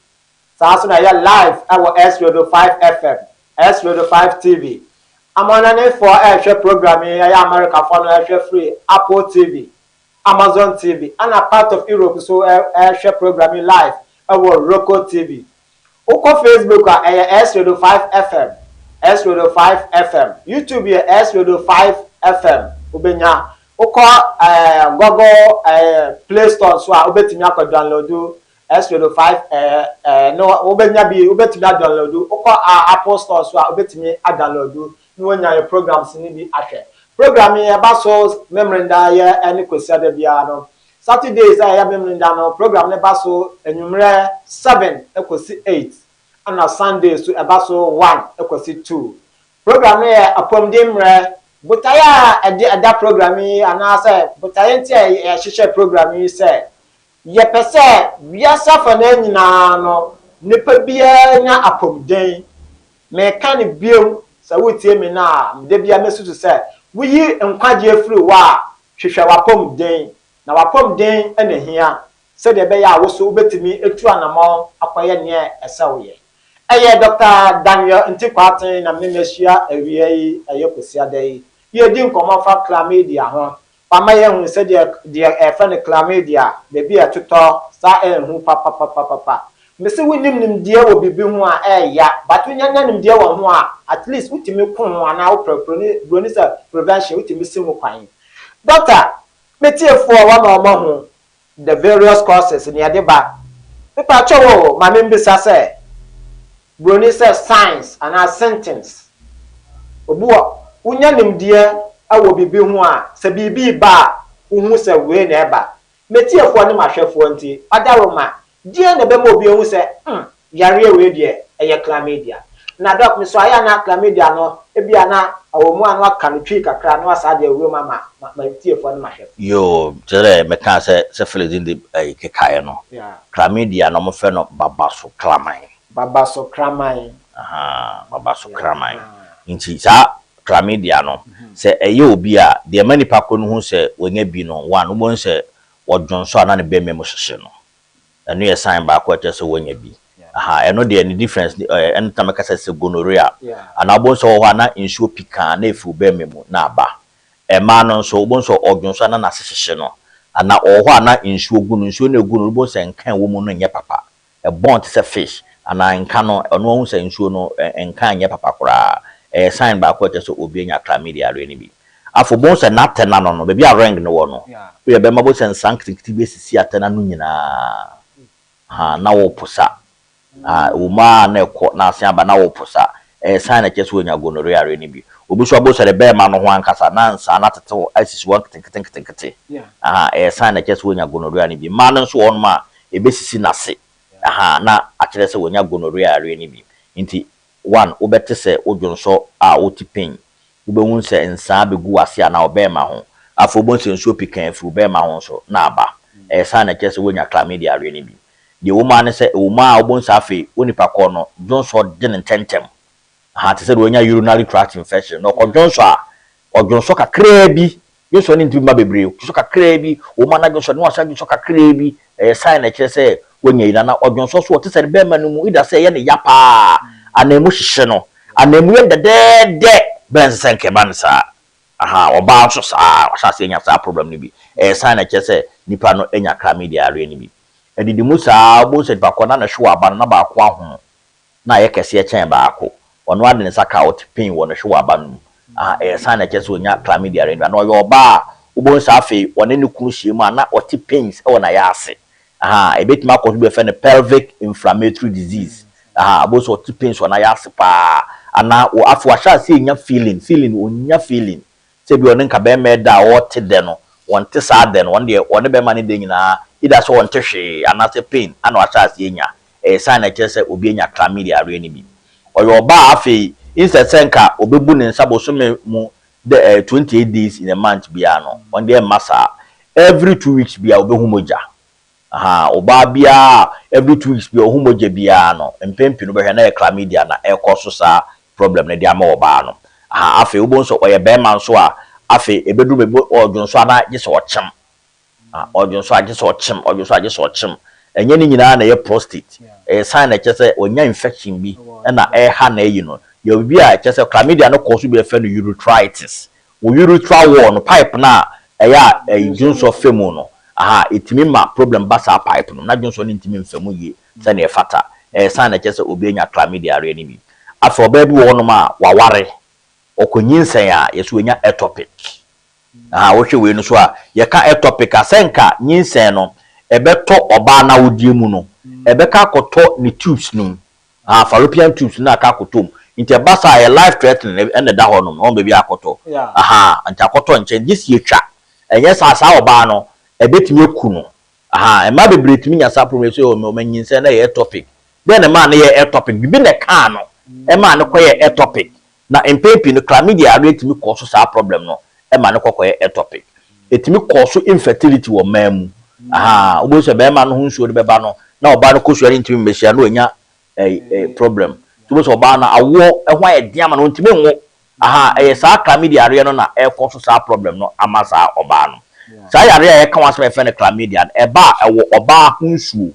Saa nso na ɛyɛ live wɔ S Radio 5 FM, S Radio 5 TV. Amanɔnefoɔ ɛrehwɛ program yi, ɛyɛ Americafoɔ no ɛrehwɛ firi Apple TV, Amazon TV, ɛna part of Europe nso ɛrehwɛ program yi live ɛwɔ Roku TV. Wokɔ Facebook a, ɛyɛ S Radio 5 FM, S Radio 5 FM. YouTube yɛ S Radio 5 FM. Wobɛnya. Wokɔ Google Play Store nso a, wobɛtumi akɔ download S Radio 5 no, wobɛnya bi, wobɛtumi adownload. Wokɔ Apple Store nso a, wobɛtumi adownload na woanya yɛ programs no bi ahwɛ. Program yi ɛba so Memeneda yɛ ɛne Kwasiada biara no. Saturdays a ɛyɛ Memeneda no, program no ba so anwummerɛ 7 kɔsi 8, ɛna Sunday so ɛba so 1 kɔsi 2. Program no yɛ apɔmuden mmerɛ. Botaeɛ a ɛde ɛda program yi anaasɛ botaeɛ nti a yɛhyehyɛ program yi sɛ yɛpɛ sɛ wiase afanan nyinaa no, nipa biara nya apɔmuden. Meka ne biom sɛ wotie me no a, da bia mɛsusu sɛ woyi nkwagyeɛ firi hɔ a, hwehwɛ w'apɔmuden, na w'apɔmuden na hia sɛdeɛ ɛbɛyɛ a wo so wobɛtumi atu anammɔn akɔyɛ neɛ ɛsɛ woyɛ. Ɛyɛ Dr. Daniel Nti Kwarteng na mene ahyia awia yi, ɛyɛ Kwasiada yi. Yɛdi nkɔmmɔ fa chlamydia ho. Wama yɛhu sɛdeɛ deɛ ɛfrɛ no chlamydia, baabi a ɛtotɔ saa, ɛnhu papapapapa. Mese wonim nimdeɛ wɔ biribi ho a ɛɛya, but wonyanya nimdeɛ wɔ ho a, at least wotumi ko ho anaa wopɛ buroni sɛ prevention, wotumi si ho kwan. Doctor, metiefoɔ wama ɔma ho the various causes ne yɛde ba. Mepakyɛw o, ma membisa sɛ buroni sɛ signs anaa symptoms. Obi wɔ wonya nimdeɛ wɔ biribi ho a, sɛ biribi ba a, wohu sɛ wei na ɛba. Metiefoɔ ne mahwɛfoɔ nti ɔdaroma deɛ na ɛbɛma obi ehu sɛ yareɛ wei deɛ ɛyɛ chlamydia. Na Doc, mi so ayɛ ana chlamydia no ebi ana ɛwɔ mu a na waka no Twi kakra na wasa deɛ ewura mu ama ma tiefoɔ ne mahwɛfoɔ? Yo, kyerɛ dɛ mɛka sɛ syphilis de ɛyi kekaeɛ no, chlamydia no, wɔfrɛ no babaso kraman. Babaso kraman. Aha, babaso kraman. Nti saa chlamydia no, sɛ ɛyɛ obi a, deɛ ma nipa ko no hu sɛ wɔnya bi no, one, wobɛhu sɛ wɔdwonso a na ne bɛrima mu hyehye no. Ɛno yɛ sign baako a ɛkyerɛ sɛ wɔnya bi. Aha, ɛno deɛ ne difference ɛno tam kasa sɛ gonorrhea anaa wobɛhu sɛ wɔ hɔ a na nsuo pikaa na efi wo bɛrima mu na aba. Mmaa no nso, wobɛhu sɛ ɔdwonso a na n'ase hyehye no, anaa ɔwɔ hɔ a na nsuo gu no. Nsuo no egu no, wobɛhu sɛ nka ɛwɔ mu no nyɛ papa, ɛbɔn te sɛ fish anaa nka no. Ɔno ahu sɛ nsuo no nka nyɛ papa koraa. Ɛyɛ sign baako a ɛkyerɛ sɛ obi anya chlamydia yareɛ no bi. Afɔ wobɛhu sɛ n'atɛ n'ano no, baabi a ring no wɔ no, woyɛ bɛrima, wobɛhu sɛ nsa nketenkete bi esisi atɛ n'ano nyinaa ha na wɔposa ha. Ɛwɔ mu a na ɛkɔ na ase aba na wɔposa. Ɛyɛ sign na ɛkyerɛ sɛ wɔnya gonorrhea yareɛ no bi. Obi nso abɔ sɛ ne bɛrima no ho ankasa na nsa na tetew asisi hɔ nketenkete nketenkete. Aha, ɛyɛ sign na ɛkyerɛ sɛ wɔnya gonorrhea no bi. Mmaa no nso wɔ hɔnom a ebesisi n'ase aha na akyerɛ sɛ wɔnya gonorrhea yareɛ no bi. Nti one, wobɛte sɛ wodwonsɔ a wote pain, wobɛhu sɛ nsaa bɛgu w'ase anaa ɔbɛrima ho. Afei wobɛhu sɛ nsuo pikan afiri bɛrima ho nso na aba. Ɛyɛ sign na ɛkyerɛ sɛ woanya chlamydia yareɛ no bi. Deɛ ɛwɔ mu ara ne sɛ ɛwɔ mu a wobɛhu sɛ afei wo nipa kɔ no dwonsɔ de ne ntɛntɛm aha te sɛ deɛ wanya urinary tract infection na ɔkɔ dwonsɔ a, ɔdwonsɔ kakraa bi, dwonsɔ no ntumi ma bebree, dwonsɔ kakraa bi wɔn mu ana dwonsɔ no wasa dwonsɔ kakraa bi. Ɛyɛ sign na ɛkyerɛ sɛ wanya yi. Na ɔdwonsɔ so ɔte sɛ ne bɛrima no mu ida sɛ ɛyɛ ne ya paa anaa emu hyehyɛ no anaa emu yɛ dɛdɛɛdɛ bɛn sɛ nkɛba no saa. Aha, ɔbaa nso saa wahyɛ ase anya saa problem no bi. Ɛyɛ sign na ɛkyerɛ sɛ nipa no anya chlamydia yareɛ no bi. Ɛdidi mu saa, wobɛhu sɛ nipa kɔ na ne hwewa aba no na baako ahono na ayɛ kɛseɛ kyɛn baako. Ɔno ade ne nsa ka a, ɔte pain wɔ ne hwewa aba no mu. Aha, ɛyɛ sign na ɛkyerɛ sɛ onya chlamydia yareɛ no bi. Ana ɔyɛ ɔbaa a, wobɛhu sɛ afei ɔne ne kunu hyia mu a na ɔte pains wɔ n'ayɛ ase. Aha, ebɛtumi akɔ so bi yɛfrɛ no pelvic inflammatory disease. Aha, wobɛhu sɛ ɔte pains wɔ n'ayɛ ase paa anaa afei wahyɛ ase enya feeling, onya feeling sɛ bi ɔne nka bɛrima ɛda a ɔte dɛ no, wɔnte saa dɛ no. Wɔn deɛ ɔne bɛrima no da nyinaa ida sɛ ɔnte hwee anaasɛ pain ana wahyɛ ase enya. Ɛyɛ sign na ɛkyerɛ sɛ obi anya chlamydia yareɛ no bi. Ɔyɛ ɔbaa, afei instead sɛ nka obɛbu ne nsa bosome mu de 28 days in a month biara no, wɔn deɛ mma saa, every 2 weeks biara obɛhu mogya. Aha, ɔbaa biara every 2 weeks biara ɔhu mogya biara no, mpɛn pii no bɛhwɛ na yɛ chlamydia na ɛkɔ so saa problem no de ama ɔbaa no. Aha, afei wobɛhu sɛ ɔyɛ bɛrima nso a, afei ebɛduru baabi ɔdwonso ana gye sɛ ɔkyem. Ɔdwonso a gye sɛ ɔkyem, ɔdwonso a gye sɛ ɔkyem. Ɛnyɛ ne nyinaa na ɛyɛ prostate. Ɛyɛ sign na ɛkyerɛ sɛ wanya infection bi ɛna ɛha na ɛyi no. Yɛwɔ biribi a ɛkyerɛ sɛ chlamydia no kɔ so bi, yɛfrɛ no urethritis. Wo urethral wall no, pipe no a ɛyɛ a ɛyi dwonsɔ fɛ mu no, aha, ɛtumi ma problem ba saa pipe no na dwonsɔ no ntumi mfa mu yie sɛnea ɛfata. Ɛyɛ sign na ɛkyerɛ sɛ obi anya chlamydia areɛ no bi. Afei ɔbaa bi wɔ hɔnom a waware, ɔkɔnyinsɛn a, yɛsɛ wanya ectopic. Aha, wohwɛ wei no so a, yɛka ectopic a, sɛ nka nyinsɛn no ɛbɛtɔ ɔbaa n'awodeɛ mu no, ɛbɛka akɔtɔ ne tubes no mu, ah, fallopian tubes no aka akɔtɔ mu. Nti ɛba saa, ɛyɛ life threatening. Ɛna ɛda hɔ nom wɔn baabi akɔtɔ. Aha, nti akɔtɔ nkyɛn gye si etwa. Ɛnyɛ saa, saa ɔbaa no ɛbɛtumi eku no. Aha, mmaa bebree tumi nya saa problem so. Ɔmo nyinsɛn na ɛyɛ ectopic. Deɛ na ɛmaa no yɛ ectopic, bibi na ɛkaa no ɛmaa no kɔyɛ ectopic. Na mpɛn pii no, chlamydia adeɛ tumi kɔ so saa problem no, ɛma no kɔkɔyɛ ectopic. Ɛtumi kɔ so infertility wɔ mmaa mu. Aha, wobɛhu sɛ bɛrima no ho nsuo no bɛba no na ɔbaa no kosua no ntumi mmɛhyia na ɔnya ɛɛ ɛɛ problem. Nti wobɛhu sɛ ɔbaa no awoɔ ɛho ayɛ den ama no, ɔntumi nwo. Aha, ɛyɛ saa chlamydia adeɛ no na ɛkɔ so saa problem no ama saa ɔbaa no. Saa yareɛ a yɛka ho asɛm a yɛfrɛ no chlamydia no, ɛba a, ɛwɔ ɔbaa ho nsuo.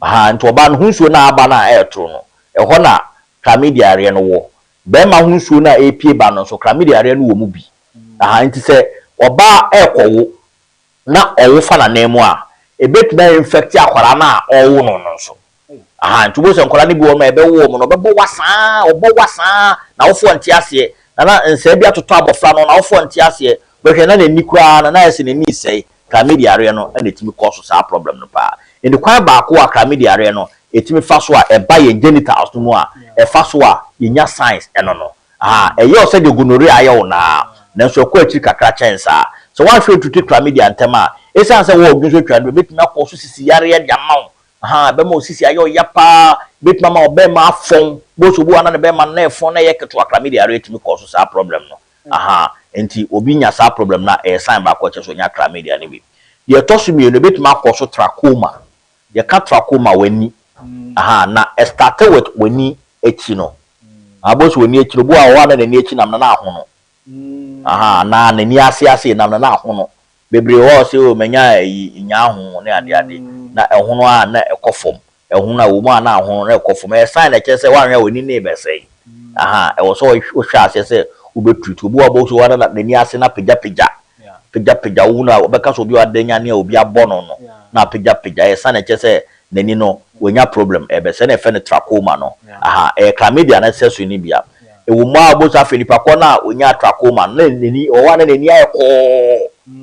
Aha, nti ɔbaa no ho nsuo no a aba no a ɛɛto no, ɛhɔ na chlamydia yareɛ no wɔ. Bɛrima ho nsuo no a ɛrepie ba no nso, chlamydia yareɛ no wɔ mu bi. Aha, nti sɛ ɔbaa ɛrekɔwo na ɔwo fa n'anan mu a, ebetumi ayɛ infect akwadaa no a ɔrewo no nso. Aha, nti wobɛhu sɛ nkwadaa no bi wɔ hɔ a ɛbɛwo wɔn no, ɔbɛbɔ wa saa, ɔbɔ wa saa na awofoɔ nte aseɛ na nsɛɛ bi atotɔ abɔfra no na awofoɔ nte aseɛ. Bɛhwɛ na n'ani koraa na n'ayɛ sɛ n'ani sɛe. Chlamydia yareɛ no ɛna ɛtumi kɔ so saa problem no paa. Nti kwan baako a chlamydia yareɛ no ɛtumi fa so a ɛba yɛn genitals no mu a ɛfa so a yɛnya signs ɛno no, aha, ɛyɛ wo sɛdeɛ gonorrhea ayɛ wo naa, nanso ɛkɔ akyiri kakra kyɛn saa. Sɛ woanhwɛ ntutu chlamydia ntɛm a, ɛsiane sɛ wɔwɔ dwonso twa no, ɛbɛtumi akɔ so sisi yareɛ de ama wo. Aha, ɛbɛma wo sisi ayɛ ɔya paa, ɛbɛtumi ama wo bɛrima afɔn bɔsɔ obi wa na ne bɛrima no na ɛfɔn na ɛyɛ ketewa. Chlamydia yareɛ tumi kɔ so saa problem no. Aha, nti obi nya saa problem no a, ɛyɛ sign baako a ɛkyerɛ sɛ ɔnya chlamydia no bi. Deɛ ɛtɔ so mmienu, ɛbɛtumi akɔ so trachoma. Yɛka trachoma, w'ani. Aha, na ɛstart with w'ani akyi no. Abɔ so w'ani akyi no, obi wɔ hɔ a na n'ani akyi nam na n'ahono. Aha, na n'ani ase ase nam na n'ahono bebree wɔ hɔ sɛ o manya ayi nya aho ne ade ade na ɛhono a na ɛkɔ fam, ɛhono a wɔ mu a na ahono na ɛkɔ fam. Ɛyɛ sign na ɛkyerɛ sɛ woanhwɛ a w'ani ne bɛsɛe. Aha, ɛwɔ sɛ wohwɛ aseɛ sɛ wobɛtutu. Obi wɔ hɔ so wɔn na n'ani ase na pagyapagya pagyapagya wo na wɔbɛka sɛ obi a ɔda nyane a obi abɔ no na apagyapagya. Ɛyɛ sign na ɛkyerɛ sɛ n'ani no wɔnya problem, ɛbɛsɛ na ɛfɛ no trachoma no. Aha, ɛyɛ chlamydia na ɛsɛ so ni bia ɛwɔ mu a wɔbɔ so. Afei nipa kɔ no a wɔnya trachoma no, na n'ani ɔwɔ a na n'ani ayɛ kɔɔ.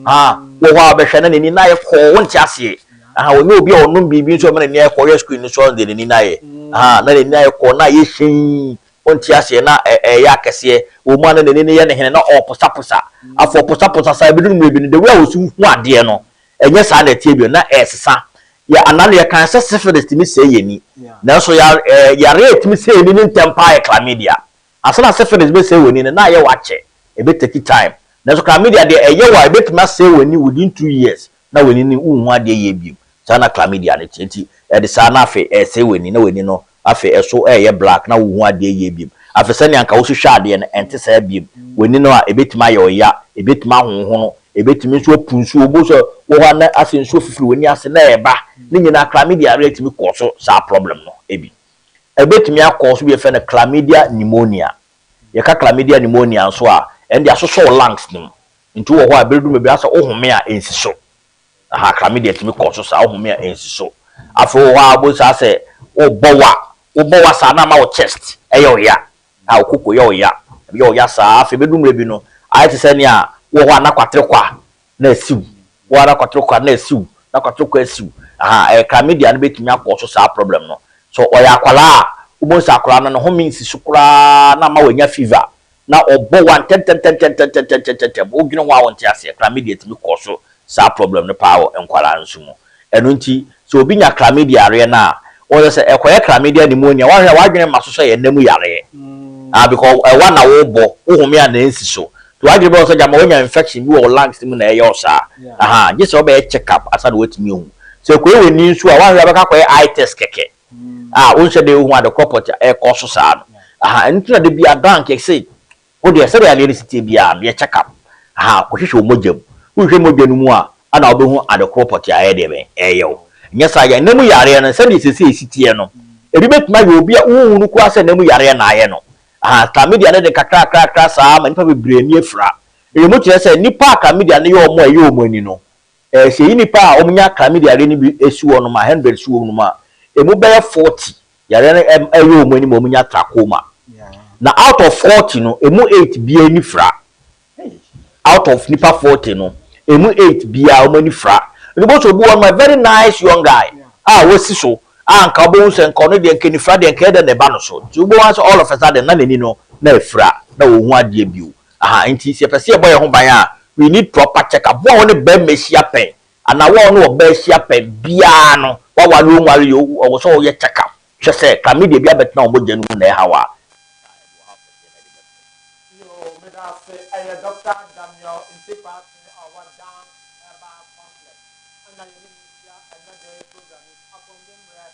Ha, wɔ hɔ a wɔbɛhwɛ na n'ani na ayɛ kɔɔ, wɔnte aseɛ. Aha, wɔnyɛ obi a ɔnom biribi nso ɔma n'ani ayɛ kɔɔ. Yɛ screen no so, ɔno deɛ n'ani na ayɛ, aha, na n'ani ayɛ kɔɔ na ayɛ hyɛn, wɔnte aseɛ na ɛyɛ akɛseɛ wɔ mu a na n'ani no yɛ ne hene na ɔposaposa. Afɔ ɔposaposa saa, ebi dum ebi no, the way a wɔsi hu adeɛ no, ɛnyɛ saa na ɛteɛ bio na ɛsesa. Yɛ anan yɛ kan sɛ syphilis tumi sɛe yɛn ni, nanso yare yare a ɛtumi sɛe yɛn ni ne ntɛm paa yɛ chlamydia. Asa na syphilis bɛsɛe wɔ ni no na ayɛ wakyɛ, ebe take time, nanso chlamydia deɛ, ɛyɛ wɔ a ebɛtumi asɛe wɔ ni within 2 years na w'ani no nhu adeɛ yie bio. Saa na chlamydia no teɛ. Nti ɛde saa na afei ɛsɛe w'ani na w'ani no afei ɛso ɛyɛ black na wohu adeɛ yie bio. Afei sɛnea nka wosi hwɛ adeɛ no, ɛnte saa bio. W'ani no a ebɛtumi ayɛ ɔya, ebɛtumi ahohono, ebɛtumi nso apu nsuo. Obo sɛ wɔ hɔ a na asɛ nsuo fifiri w'ani ase na ɛba ne nyinaa. Chlamydia areɛ tumi kɔ so saa problem no ebi. Ebɛtumi akɔ so bi yɛfrɛ no chlamydia pneumonia. Yɛka chlamydia pneumonia nso a, ɛno de asosɔ wo lungs no mu. Nti wɔ hɔ a ebɛduru baabi asɛ wohome a ɛnsi so. Aha, chlamydia tumi kɔ so saa, wohome a ɛnsi so. Afei wɔ hɔ a wobɛhu saa sɛ wobɔ wa, wobɔ wa saa na ama wo chest ɛyɛ wo ya a, wo koko yɛ wo ya, yɛ wo ya saa. Afei bɛduru mmerɛ bi no, ayɛ te sɛ nea wɔ hɔ a na kwatere kwa na asiw wɔ hɔ a na kwatere kwa na asiw na kwatere kwa asiw. Aha, ɛyɛ chlamydia no bɛtumi akɔ so saa problem no so. Ɔyɛ akwadaa a, wobɛhu sɛ akwadaa no ne home nsi so koraa na ama wanya fever na ɔbɔ wa ntɛntɛntɛntɛntɛntɛntɛntɛm. Wodwene ho a wonte aseɛ. Chlamydia tumi kɔ so saa problem no paa wɔ nkwadaa nso mu. Ɛno nti sɛ obi nya chlamydia areɛ no a, wɔyɛ sɛ ɛkɔyɛ chlamydia pneumonia, wahwɛ a wadwene ma so sɛ yɛ nam yareɛ. Ah, because ɛwa na wobɔ wohome a na ɛnsi so, nti wadwene bɛwɔ sɛ gyama wonya infection bi wɔ wo lungs mu na ɛyɛ wo saa. Aha, gye sɛ wobɛyɛ check up asa na watumi ahu. Sɛ ɛkɔyɛ w'ani nso a, wahwɛ a bɛka kɔyɛ eye test kɛkɛ a, wonhyɛ de wohu ade korɔ pɔte a ɛkɔ so saa no. Aha, ɛno nti na de bi adank yɛsɛ wo deɛ, sɛdeɛ adeɛ no si tie biara no, yɛ check up. Aha, kɔhwehwɛ wo mogya mu. Wohwehwɛ mogya no mu a, ana wobɛhu ade korɔ pɔte a ɛyɛ deɛ bɛn ɛyɛ wo. Nyɛ saa, yɛn nna mu yareɛ no, sɛdeɛ seesei ɛsi teɛ no, ebi bɛtumi ayɛ obi a wonhu no koraa sɛ nna mu yareɛ na ayɛ no. Ahaa, chlamydia no de nkakrakrakra saa ma nnipa bebree ani afira. Ɛwɔ mu kyerɛ sɛ nnipa a chlamydia no yɛ wɔn a ɛyɛ wɔn ani no, eh, sɛ yɛyi nnipa a wɔnya chlamydia yareɛ no bi si hɔ nom a, 100 si hɔ nom a, ɛmu bɛyɛ 40 yareɛ no ɛyɛ wɔn ani ma wɔnya trachoma. Na out of 40 no, ɛmu 8 biara ani fira. Out of nipa 40 no, emu 8 biara wɔn ani fira. Nti wobɛhu sɛ obi wɔ hɔ nom a very nice young guy a wasi so a nka wobɛhu sɛ nka ɔno deɛ nka anifira deɛ nka ɛyɛ dɛn na ɛba no so. Nti wobɛhu ara sɛ all of a sudden na n'ani no na afira na ɔnhu adeɛ bio. Aha nti sɛ yɛpɛ sɛ yɛbɔ yɛn ho ban a, we need proper check up. Wo a wo ne barima hyia pɛn anaa wo a wo ne ɔbaa hyia pɛn biara no, woaware o wonwaree o, ɛwɔ sɛ woyɛ check up hwɛ sɛ chlamydia bi abɛtena wo mogya no mu na ɛhaw a. Yoo meda ase ɛyɛ Doctor Daniel Nti-Kwarteng a ɔwɔ Down Herbal Complex ɛna yɛne no hyia ɛnɛ da yi program yi so apɔmuden mmerɛ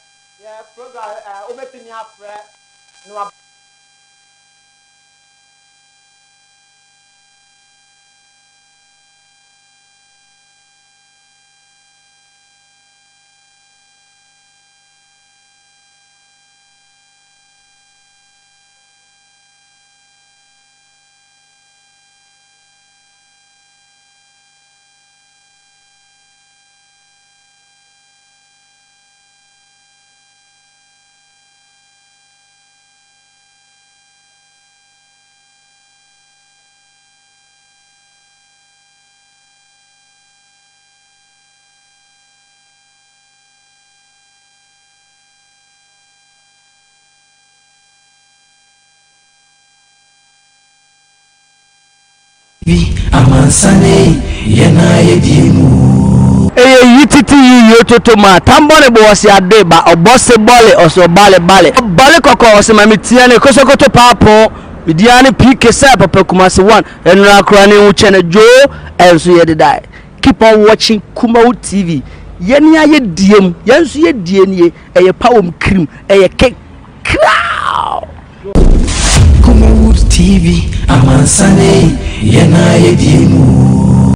yɛ program ɛɛ wobɛtumi afrɛ na waba. Bi amansan ei, yɛn a yɛdie mu. Eye yi titi yi yo toto ma tambɔne bo ɔse ade ba ɔbɔ se bɔle ɔse ɔbale bale ɔbale kɔkɔ ɔse ma me tia ne kosokoto paapoo me dia ne PK sɛ papa kumase one ɛnora kora ne ho kyɛne dwoo ɛnso yɛ dedae keep on watching Kumawu TV yɛne ayɛ die mu yɛn nso yɛ die nie ɛyɛ pa wɔm kirim ɛyɛ ke Kraw! Kumawood TV, amansan ei, yɛn a yɛdie mu.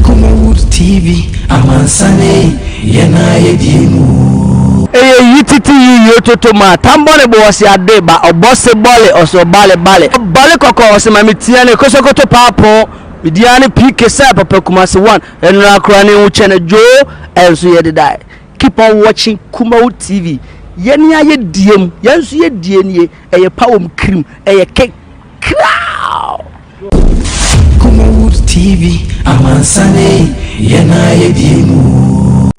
Kumawood TV, amansan ei, yɛn a yɛdie mu. Eye yi titi yi yo toto ma tambɔne bo ɔse ade ba ɔbɔ se bɔle ɔse ɔbale bale ɔbale kɔkɔ ɔse ma me tia ne kosokoto paapoo me dia ne PK sɛ papa kumase one ɛnora kora ne ho kyɛne dwoo ɛnso yɛ dedae Keep on watching Kumawu TV yɛn a yɛ die mu yɛn nso yɛ die nie ɛyɛ pa wɔm kirim ɛyɛ ke kraw. Kumawood TV, amansan ei, yɛn a yɛdie mu.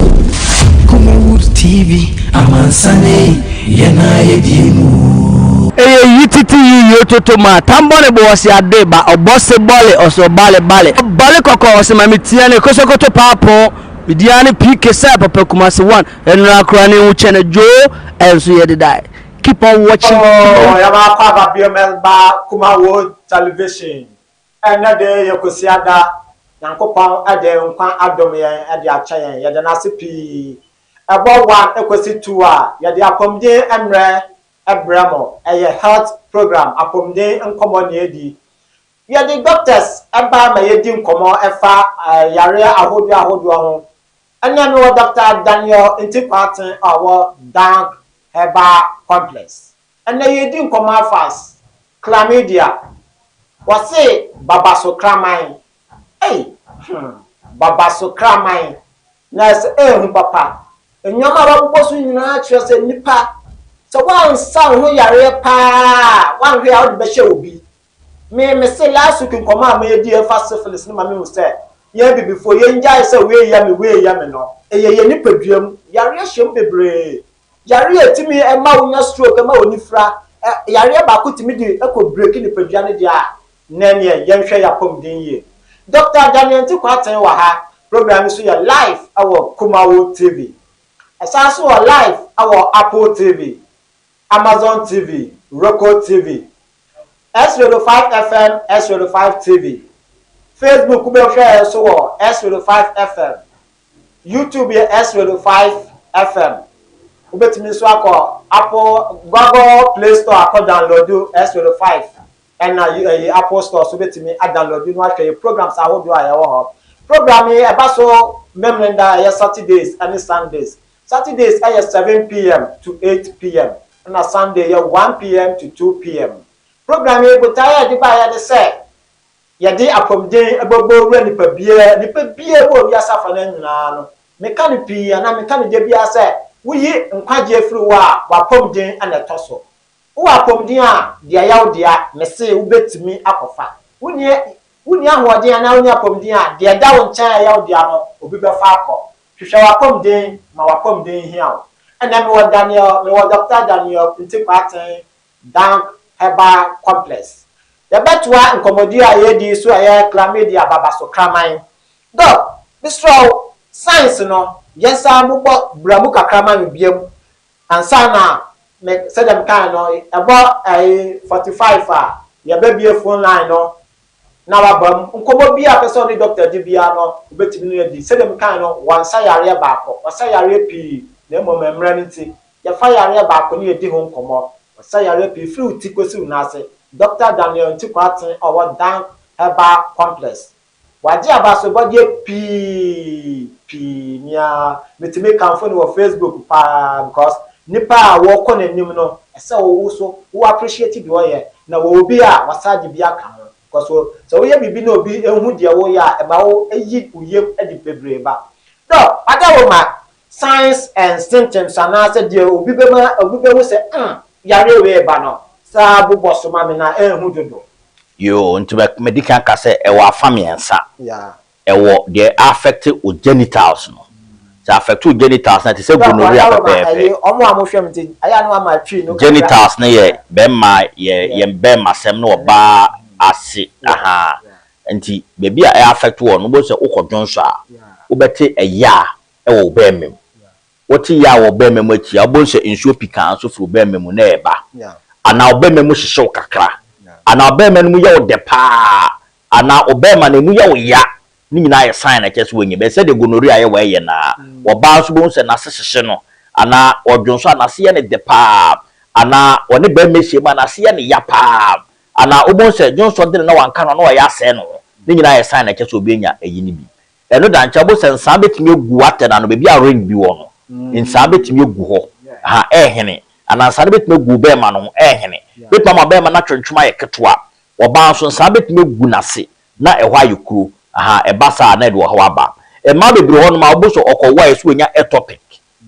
Kumawood TV, amansan ei, yɛn a yɛdie mu. Eye yi titi yi yo toto ma tambɔne bo ɔse ade ba ɔbɔ se bɔle ɔse ɔbale bale ɔbale kɔkɔ ɔse ma me tia ne kosokoto paapoo Me din ara ne PK sɛ papa Kumasi one ɛnora koraa ne ho kyɛne dwoo ɛnso yɛ dedae keep on watching. Oh yɛma akɔ aba biom ɛba Kumawood television ɛnɛ de yɛ Kwasiada Nyankopɔn de nkwa adom yɛn de akyɛ yɛn yɛda no ase pii ɛbɔ one ɛkɔsi two a yɛde apɔmuden mmerɛ brɛ mo ɛyɛ health program apɔmuden nkɔmmɔ na yɛdi Yɛde doctors ba ma yɛdi nkɔmmɔ ɛfa yareɛ ahodoɔ ahodoɔ ho. Ɛnnɛ mewɔ Doctor Daniel Nti Kwarteng a ɔwɔ Dank Herbal Complex. Ɛnnɛ yɛredi nkɔmmɔ afa Chlamydia. Wɔse babaso kraman. Ei! Hmm, babaso kraman. Na ɛsɛ ɛyɛ hu papa. Nneɛma a wɔabobɔ so nyinaa kyerɛ sɛ nnipa, sɛ woansa wo ho yareɛ paa a, woanhwɛ a wode bɛhyɛ obi. Me me se last week nkɔmɔ a me di ɛfa syphilis no ma me hu sɛ yɛn abibifoɔ yɛn gyae sɛ wei yɛ me wei yɛ me no ɛyɛ yɛn nipadua mu yareɛ hyɛ mu bebree yareɛ a ɛtumi ɛma wo nya stroke ɛma w'ani fira ɛ yareɛ baako tumi de ɛkɔ break nipadua no deɛ a na ɛneɛ yɛn hwɛ yɛn apɔmuden yie Doctor Daniel Nti Kwarteng wɔ ha program yi so yɛ live ɛwɔ Kumawu TV ɛsan so wɔ live ɛwɔ Apple TV Amazon TV, Roku TV, S Radio 5 FM, S Radio 5 TV, Facebook wobɛhwɛ yɛn nso wɔ S Radio 5 FM, YouTube yɛ S Radio 5 FM. Wobɛtumi nso akɔ Apple, Google Play Store akɔ download S Radio 5 ɛna ɛyi Apple Store so wobɛtumi adownload no ahwɛ yɛ programs ahodoɔ a yɛwɔ hɔ. Program yi ɛba so Memeneda a ɛyɛ Saturdays ne Sundays. Saturdays ɛyɛ 7 p.m. to 8 p.m., ɛna Sunday yɛ 1 p.m. to 2 p.m. Program yi botaeɛ a yɛde baeɛ ne sɛ yɛde apɔmuden bɛbɔ wura nipa biara, nipa biara wɔ wiase afa no nyinaa no. Meka no pii anaa meka no da biara sɛ woyi nkwagyeɛ firi hɔ a, w'apɔmuden na ɛtɔ so. Wowɔ apɔmuden a, deɛ ɛyɛ wo dea, mese wobɛtumi akɔfa. Wonni wonni ahoɔden anaa wonni apɔmuden a, deɛ ɛda wo nkyɛn a ɛyɛ wo dea no, obi bɛfa akɔ. Hwehwɛ w'apɔmuden ma w'apɔmuden hia wo. Ɛnɛ mewɔ Daniel, mewɔ Dr. Daniel Nti Kwarteng, Dank Herbal Complex. Yɛbɛtoa nkɔmmɔdi a yɛredi so a ɛyɛ chlamydia, babaso kraman. Doc, mesrɛ wo, signs no, yɛnsa mobɔ bra mu kakra ma me biam ansa na me sɛdeɛ mekae no, ɛbɔ ɛyi 45 a, yɛbɛbie phone line no na waba mu. Nkɔmmɔ bi a pɛ sɛ ɔne doctor di biara no, wobɛtumi no adi. Sɛdeɛ mekae no, wɔnsa yareɛ baako, wɔsa yareɛ pii, na mmom mmerɛ no nti yɛfa yareɛ baako ne yɛdi ho nkɔmmɔ. Wɔsa yareɛ pii firi wo ti kɔsi wo nan ase. Dr. Daniel Nti Kwarteng a ɔwɔ Dank Herbal Complex, wagye abasobɔdeɛ pii pii. Nea metumi kamfo no wɔ Facebook paa, because nipa a wɔkɔ n'anim no, ɛsɛ wɔwo so wo appreciate deɛ ɔyɛ na wɔ obi a wasa de bi aka ho, because sɛ woyɛ biribi na obi ehu deɛ woyɛ a, ɛma wo eyi wo yam de bebree ba. Doc, adawoma, signs and symptoms anaasɛ deɛ obi bɛma obi bɛhu sɛ yare wei ba no, saa bobɔ so ma me na ɛnhu dodo. Yo, nti medi kan ka sɛ ɛwɔ afa mmiɛnsa. Ɛwɔ deɛ affect wo genitals no. Sɛ affect wo genitals na te sɛ gonorrhea pɛpɛɛpɛ. Ɔmo a mohwɛ m nti ayɛ a no ama twi no kakra. Genitals no yɛ bɛrima yɛ yɛn bɛrima sɛm ne ɔbaa ase aha. Nti baabi a ɛyɛ affect wɔ no, wobɛhu sɛ wokɔ dwonso a, wobɛte ɛyɛ a ɛwɔ wo bɛrima mu. Wote yɛ a wɔ bɛrima mu akyi a, wobɛhu sɛ nsuo pikaa nso firi wo bɛrima mu na ɛba, anaa wo bɛrima mu hyehye wo kakra, anaa wo bɛrima no mu yɛ wo dɛ paa, anaa wo bɛrima no emu yɛ wo ya. Ne nyinaa yɛ sign na ɛkyerɛ sɛ wɔnyɛ bɛyɛ sɛdeɛ gonorrhea yɛ wɔɛyɛ naa. Ɔbaa nso bɛhu sɛ n'ase hyehye no, anaa ɔdwonso a n'ase yɛ ne dɛ paa, anaa ɔne bɛrima ahyia mu a n'ase yɛ ne ya paa, anaa wobɛhu sɛ dwonso de no na wanka no na ɔyɛ asɛe no ho. Ne nyinaa yɛ sign na ɛkyerɛ sɛ obi anya ɛyi no bi. Ɛno da nkyɛn, wobɛhu sɛ nsaa bɛtumi agu atɛ no ano, baabi a ring bi wɔ no, nsaa bɛtumi agu hɔ ha ɛɛhene, anaa nsaa no bɛtumi agu bɛrima no ho ɛɛhene, bɛtumi ama bɛrima no atwentwem ayɛ ketewa. Ɔbaa nso, nsaa bɛtumi agu n'ase na ɛhɔ ayɛ kuro aha. Ɛba saa na ɛde ɔhaw aba. Mmaa bebree hɔ nom a wobɛhu sɛ ɔkɔwɔ a, yɛsɛ wɔnya ectopic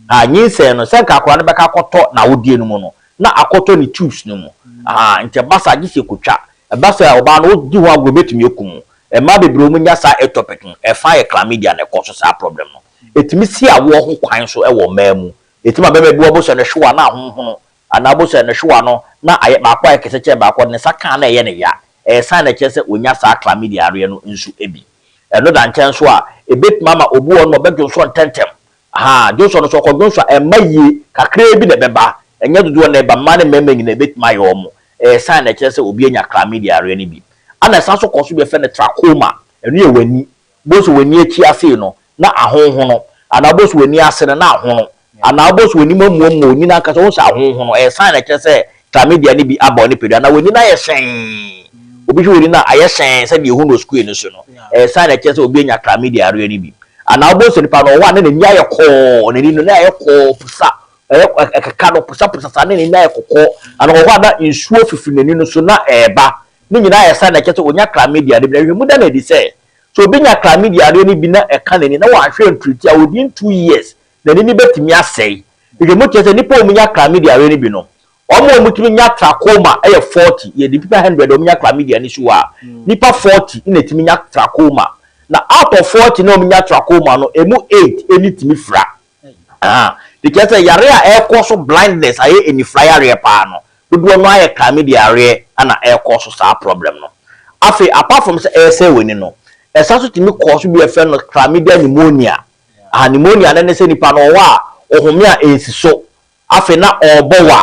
ha. Nyinsɛn no, sɛ nka akwadaa no bɛka akɔtɔ n'awodie no mu no, na akɔtɔ ne tubes no mu aha. Nti ɛba saa, gye sɛ ɛkɔtwa. Ɛba sɛ ɔbaa no wodi ho agorɔ, bɛtumi akum wo. Mmaa bebree wɔn nya saa ectopic no, ɛfa yɛ chlamydia na ɛkɔ so. Saa problem no, ɛtumi si awoɔ ho kwan so ɛwɔ mmaa mu. Ɛtumi abɛma bi wɔ sɛ ne hwewa na ahohono, anaa bo sɛ ne hwewa no na ayɛ baako ayɛ kɛse kyɛn baako, ne nsa kaa na ɛyɛ ne ya. Ɛyɛ sign na ɛkyerɛ sɛ onya saa chlamydia areɛ no nso bi. Ɛno da nkyɛn so a, ɛbɛtumi ama obi wɔ no ɔbɛdwonsɔ ntɛntɛm ha. Dwonsɔ no so, ɔkɔ dwonsɔ a, ɛmma yie, kakraa bi na ɛbɛba, ɛnyɛ dodoɔ na ɛba. Mmaa ne mmarima nyinaa ɛbɛtumi ayɛ wɔn. Ɛyɛ sign na ɛkyerɛ sɛ obi anya chlamydia areɛ no bi. Ana ɛsan so kɔ so bi, yɛfrɛ no trachoma. Ɛno yɛ w'ani bó so, w'ani akyi ase no na ahonhono, anaa bó so w'ani ase no na ahono, anaa bó so w'anim amuamua onyina ankasa wɔn sɛ ahonhono. Ɛyɛ sign na ɛkyerɛ sɛ chlamydia no bi aba onipadua, anaa w'ani no ayɛ hyɛn, obi hwɛ w'ani no ayɛ hyɛn sɛdeɛ ehu no sukuu no so no. Ɛyɛ sign na ɛkyerɛ sɛ obi anya chlamydia areɛ no bi. Anaa wobɔ sɛ nipa no ɔwɔ a, na n'ani ayɛ kɔɔ, n'ani no na ayɛ kɔɔ pusa, ɛyɛ ɛkeka no pusapusa saa na n'ani ayɛ kɔkɔɔ, anaa ɔwɔ hɔ a na nsuo fifiri n'ani no so na ɛɛba. Ne nyinaa yɛ sign na ɛkyerɛ sɛ onya chlamydia no bi. Na nhwehwɛmu da no adi sɛ obi nya chlamydia areɛ no bi na ɛka n'ani na wɔahwɛ ntreat a, within 2 years n'ani no bɛtumi asɛe. Nhwehwɛmu kyerɛ sɛ nipa a wɔn nya chlamydia areɛ no bi no, wɔn a wɔtumi nya trachoma yɛ 40. Yɛde nipa 100 a wɔn nya chlamydia no si hɔ a, nipa 40 na ɛtumi nya trachoma. Na out of 40 na wɔn nya trachoma no, emu eight ɛni tumi fira. De kyerɛ sɛ yare a ɛrekɔ so blindness, ayɛ anifira yareɛ paa no, dodoɔ no ayɛ chlamydia yareɛ ana ɛrekɔ so saa problem no. Afei, apart from sɛ ɛresɛe w'ani no, ɛsan so tumi kɔ so bi a yɛfrɛ no chlamydia pneumonia. Ah, pneumonia no ne sɛ nipa no ɔwɔ a, ɔhome a ɛnsi so. Afei na ɔrebɔ wa,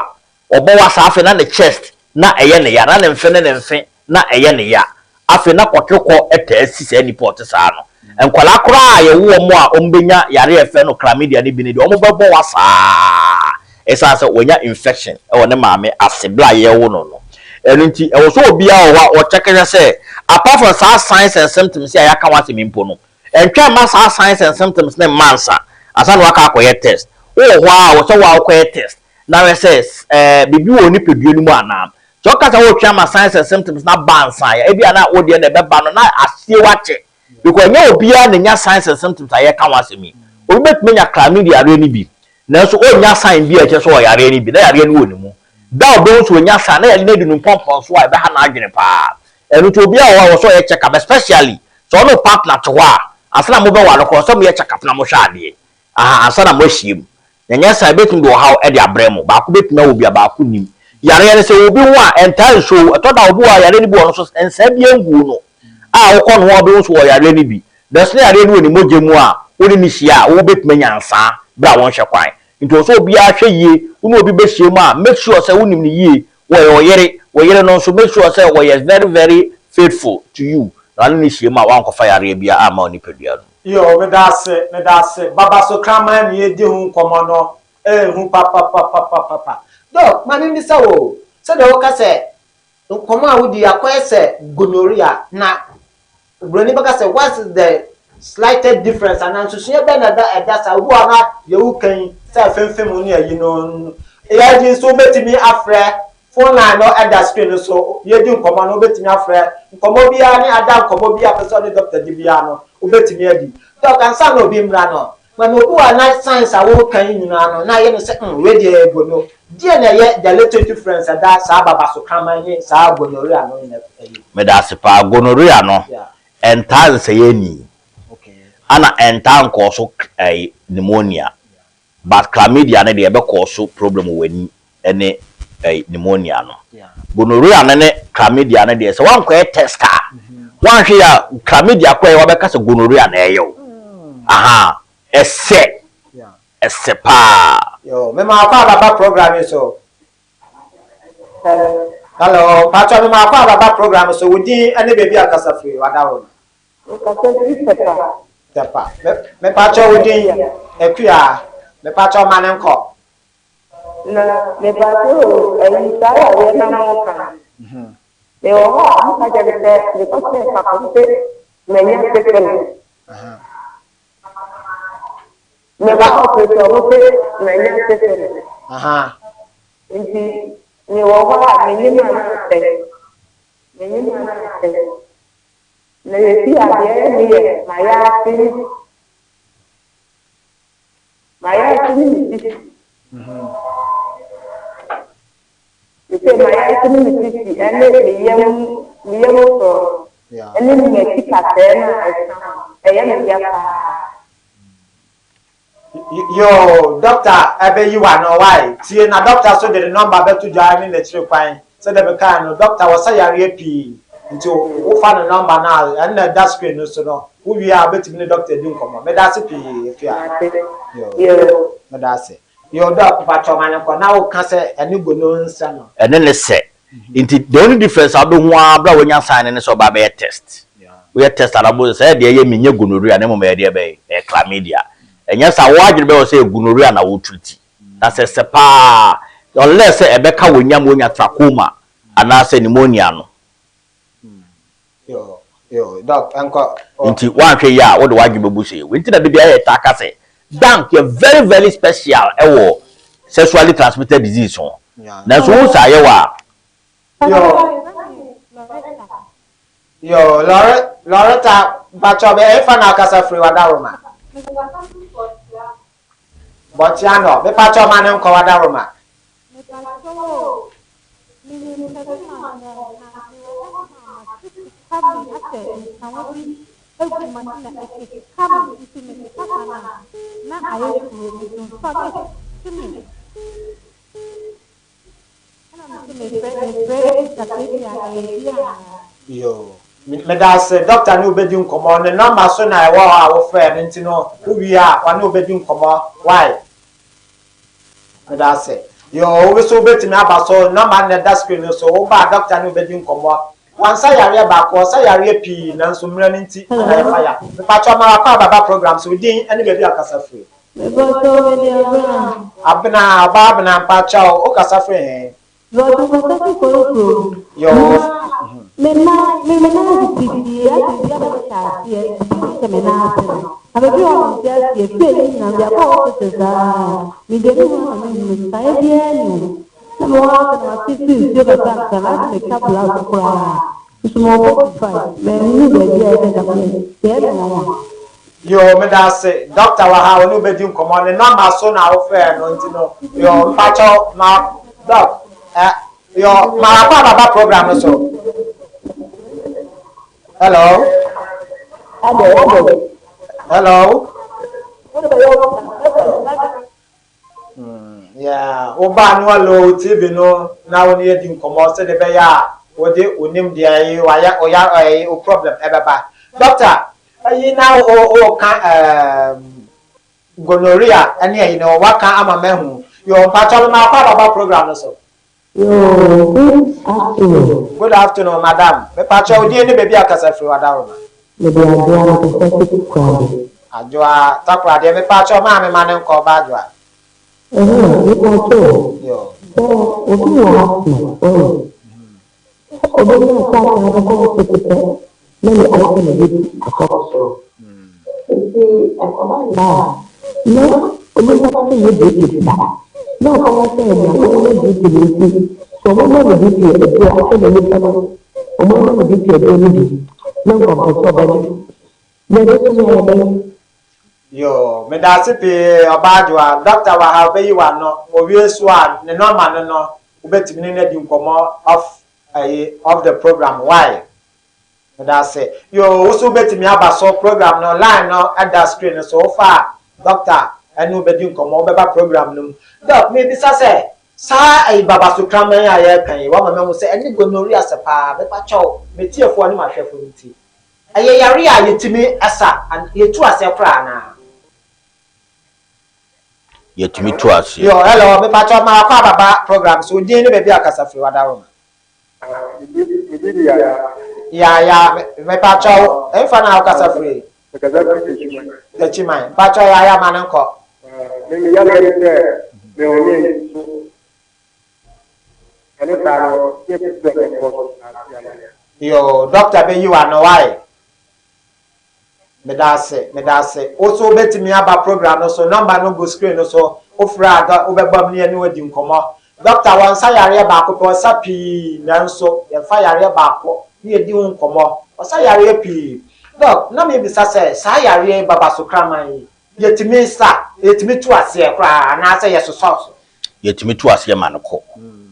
ɔbɔ wa saa, afei na ne chest na ɛyɛ ne ya, na ne mfe ne ne mfe na ɛyɛ ne ya. Afei na kɔtwekɔ ɛtaa si saa nipa ɔte saa no. Nkwadaa koraa a yɛwo wɔn a wɔbɛnya yare a yɛfrɛ no chlamydia no bi no deɛ, wɔbɛbɔ wa saa, ɛsiane sɛ wɔnya infection ɛwɔ ne maame ase bere a yɛwo no. Ɛno nti ɛwɔ sɛ obiara wɔ hɔ a ɔkyɛkɛ hwɛ sɛ apart from saa signs and symptoms a yɛaka ho asɛm mpo no. Ɛntwɛn mma saa signs and symptoms no mma ansa, ansa na woakɔ akɔyɛ test. Wowɔ hɔ ara a, ɛwɔ sɛ wo ara wokɔyɛ test na hwɛ sɛ ɛɛ biribi wɔ wo nipadua no mu anaa. Sɛ woka sɛ woretwɛn ama signs and symptoms no aba ansa a, ebia na wo deɛ na ɛbɛba no na asie wo akyɛ. Because ɛnyɛ obiara na enya signs and symptoms a yɛreka ho asɛm yi. Obi bɛtumi anya chlamydia yareɛ no bi, nanso ɔnnya sign bi a ɛkyerɛ sɛ ɔwɔ yareɛ no bi, na yareɛ no wɔ ne mu. Da a ɔbɛhu sɛ wanya sign, na yareɛ no adu no mpɔmpɔnso a ɛbɛha n'adwene paa. Ɛno nti obiara wɔ hɔ a ɛwɔ sɛ ɔyɛ check up, especially sɛ ɔne wo partner te hɔ a, ansa na mobɛware koraa, ɛwɔ sɛ moyɛ check up na mohwɛ adeɛ, aha, ansa na moahyiam. Na ɛnyɛ saa a, ebetumi de ɔhaw de abrɛ mo. Baako betumi awɔ bi a baako nnim. Yareɛ no, sɛ ɛwɔ obi ho a, ɛntaa nso o. Ɛtɔ da a, obi wɔ hɔ a, yareɛ no bi wɔ no so, nsaa biara nguu no a, wokɔ ne ho a, wobɛhu sɛ ɔwɔ yareɛ no bi. Nanso na yareɛ no wɔ ne mogya mu a, wo ne no hyia a, wobɛtumi anya nsaa berɛ a wonhwɛ kwan. Nti ɛwɔ sɛ obiara hwɛ yie. Wo ne obi bɛhyia mu a, make sure sɛ wonim no yie. Wɔyɛ wo yere, wo yere no nso, make sure sɛ wɔyɛ very very faithful to you. Na wo ne no hyia mu a, woankɔfa yareɛ biara amma wo nipadua no. Yoo medase medase baba so kraman na yɛdi ho nkɔmɔ no ehu papapapapapa Doc ma me mbisa wo o sɛdeɛ woka sɛ nkɔmɔ a wodi yi akɔyɛ sɛ gonorrhea na obroni bɛka sɛ what's the slightest difference anaa nsusuiɛ bɛn na ɛda ɛda saa obi wɔ hɔ na deɛ woka yi sɛ femfem ne ayi no AIG nso wobɛtumi afrɛ Phone line no da screen no so, yɛredi nkɔmmɔ no wobɛtumi afrɛ, nkɔmmɔ biara ne ada nkɔmmɔ biara a wopɛ sɛ ɔne doctor di biara no wobɛtumi adi. Doc, ansa na obi mmra no, ma me obi wɔ a na signs a woreka yi nyinaa no na ayɛ no sɛ mm wei deɛ ɛyɛ gono. Deɛn na ɛyɛ the little difference a ɛda saa babaso kraman ne saa gonorrhea no nyinaa ayi? Meda ase paa. Gonorrhea no, Yeah. ɛntaa nsɛe ani, Okay. ɛna ɛntaa nkɔɔso ɛyi pneumonia. But chlamydia no deɛ ɛbɛ cause problem wɔ w'ani ɛne ɛyi pneumonia no. Gonorrhea no ne chlamydia no deɛ sɛ wankɔyɛ test a wanhwɛ yɛ a chlamydia koraa yɛ wabɛka sɛ gonorrhea na ɛyɛ wo. Ahaa ɛsɛ ɛsɛ paa. Yo, me ma akɔ ababa program yi so. Hello, mpatsɔ me ma akɔ ababa program so. Wo din ɛne baabi a kasa firi, wada wo no. Mekasa firi Tɛpa. Tɛpa. Me mepakyɛw wo din? Akua. Mepakyɛw ma no nkɔ. Na mepakyɛw o, ayi saa yareɛ no a moka no, mewɔ hɔ a wɔka kyerɛ me sɛ mekɔ check up wɔse manya syphilis. Mekɔ hospital wɔse manya syphilis. Nti mewɔ hɔ a menyim anaa sɛ menyim anaa sɛ. Na yɛsi a deɛ ɛyɛ me yɛ m'ayaase ne m'ayaase ne me sisi. Mese m'ayaase ne me sisi ɛne me yam me yam sɔɔ ɛne m'akyi kasɛɛ no a ɛsa no ɛyɛ me ya paa. Yoo doctor ɛbɛyi w'ano wai tie na doctor so de ne number bɛto dwa ne n'akyiri kwan sɛdeɛ mekae no doctor wɔsa yareɛ pii nti wofa ne number no a ɛno na ɛda screen no so no wowie a wobɛtumi ne doctor adi nkɔmmɔ medase pii Afia yoo medase yoo doc mpakyɛw ma no nkɔ na woka sɛ ɛne gono nsɛ no. Ɛne ne sɛ Nti the only difference a wobɛhu ara berɛ a wanya sign no ne sɛ ɔba abɛyɛ test. Woyɛ test a na wobɛhu sɛ sɛ ɛdeɛ ɛyɛ menyɛ gonorrhea na mmom ɛyɛ deɛ bɛn? Ɛyɛ chlamydia. Ɛnyɛ saa a w'adwene bɛyɛ wo sɛ ɛyɛ gonorrhea na wo treat. Na sɛ sɛ paa unless sɛ ɛbɛka w'ani ama woanya trachoma anaasɛ pneumonia no. Nti woanhwɛ yie a wode w'adwene bɛbu sɛ wei nti na da biara yɛtaa ka sɛ dank yɛ very very special wɔ sexually transmitted disease ho. Nanso wohu sɛ ayɛ wo a. Yo, Loretta, mpakyɛw bɛ ɛhefa na akasa firi Wadaroma? Bɔtianɔ, mepakyɛw ma no nkɔ Wadaroma. Mepakyɛw o, minyim sɛ me ma no na mewɔ hɔ ma m'ase keka me asɛ nsawa bi agu m'ase na ɛkeka me nti mekeka saa no a na ayɛ kuro medwonsɔ a na ɛhye me ɛna mese mefrɛ mefrɛ bisa sɛ ebia ɛyɛ bi anaa. Yoo medase doctor ne wo bɛdi nkɔmɔ ne number so na ɛwɔ hɔ a wo frɛ no nti no wo wie a ɔne wo bɛdi nkɔmɔ why. Meda ase. Yoo, wo nso wobɛtumi aba so, number no na ɛda screen no so, woba a doctor ne wo bɛdi nkɔmmɔ. Wansa yareɛ baako, ɔsa yareɛ pii nanso mmerɛ no nti na yɛfa ya. Mepakyɛw ma wakɔ aba ba program so, wo din ne baabi a wokasa firi? Mepakyɛw mede Abena. Abena, ɔbaa Abena mpakyɛw wokasa firi he? Mepakyɛw mekasa firi Kɔnɔ kurom. Yoo. Me nan, me me nan titi, asɛ biribi abɛka. hyɛ aseɛ hyɛ me nan ase no. Na baabi a ɔnte aseɛ fie yi nyinaa mede akɔ hospital saa me deɛ mehu na mehunu nsaeɛ biara ni ho. Na mewɔ ha sɛ na mate firi nsuo kakra kakra na asɛ metwa blouse koraa. Nso mewɔ 45 manhunu baabi a ɛsɛ nka meyɛ deɛ ɛyɛ me nwanwa. Yoo meda ase doctor wɔ ha ɔne wo bɛdi nkɔmmɔ ne number so na wo frɛɛ no nti no yoo mpakyɛw ma doc eh yoo ma wakɔ ababa program no so hello hello. Yeah, wobaa no alo TV no na wo ne yɛdi nkɔmmɔ sɛdeɛ ɛbɛyɛ a wode wo nimdeɛ yi wayɛ oya ɛyi wo problem ɛbɛba. Doctor, ɛyi na wo woka ɛɛm gonorrhea ɛne ɛyi no waka ama mahu. Yo, mpakyɛ me maakɔ ababa program no so. Yoo, good afternoon. Good afternoon, madam. Mepakyɛ wo din ne baabi a kasa firi wadaworoma. Mede Adwoa mekasa fi Takoradi. Adwoa, Takoradi, mepakyɛ maame ma ne nkɔ ɔba Adwoa. Ɛhɛn, mepakyɛ o, sɛ obi wɔ asthma, ɔn, sɛ obenya krataa bɛkɔ hospital pɛ na ne asthma no bi akɔ soro. Nti ɛkɔba no saa a, na onipa no nyɛ BP da. Na akɔba sɛ nea ɔnya BP no nti, sɛ wɔma no BP aduro a, afei na nipa no, wɔama no BP aduro no bi, na nka ɔmpɛ sɛ ɔbɛnom. Na ɛbɛtumi ayɛ dɛn? Yoo, medaase pii Ɔbaa Adwoa. Doctor wɔ ha ɔbɛyi w'ano. Owie nso a, ne number no no, wobɛtumi ne no adi nkɔmmɔ off ayi, off the program. Why? Medaase. Yoo, wo nso wobɛtumi aba so program no, line no da screen no so, wofa a, doctor ɛne wo bɛdi nkɔmmɔ, wobɛba program no mu. Doc, mebisa sɛ, saa ayi babaso kraman yi a yɛreka yi, woama mahu sɛ ɛne gonorrhea sɛ paa, mepakyɛw, metiefoɔ ne m'ahwɛfoɔ nti, Ɛyɛ yare a yɛtumi sa, yɛtu aseɛ koraa anaa? Yɛtumi tu aseɛ. Yo, hello, mepakyɛw ma wakɔ ababa program so, wo din ne baabi a kasa firi, wadaworoma. Me din de Yaya. Yaya, mepakyɛw, ɛmfa na wokasa firi? Mekasa firi Techiman. Techiman, mpakyɛw Yaya ma no nkɔ. Me me yareɛ ne sɛ me home nso Ɛno saa no, yɛ pɛ sɛ ɛkɔ so saa ase anaa? Yoo, doctor bɛyi wo ano wai? Medaase, medaase. Wo nso wobɛtumi aba program no so, number no gu screen no so, wofrɛ a dɔ wobɛbam ne yɛne wo adi nkɔmmɔ. Doctor wɔnsa yareɛ baako pɛ, ɔsa pii nanso yɛmfa yareɛ baako ne yɛdi ho nkɔmmɔ. Ɔsa yareɛ pii. Doc, na mebisa sɛ saa yareɛ yi, babasokraman yi, Yɛtumi sa, yɛtumi tu aseɛ koraa anaasɛ yɛsosɔ so? Yɛtumi tu aseɛ ma no kɔ.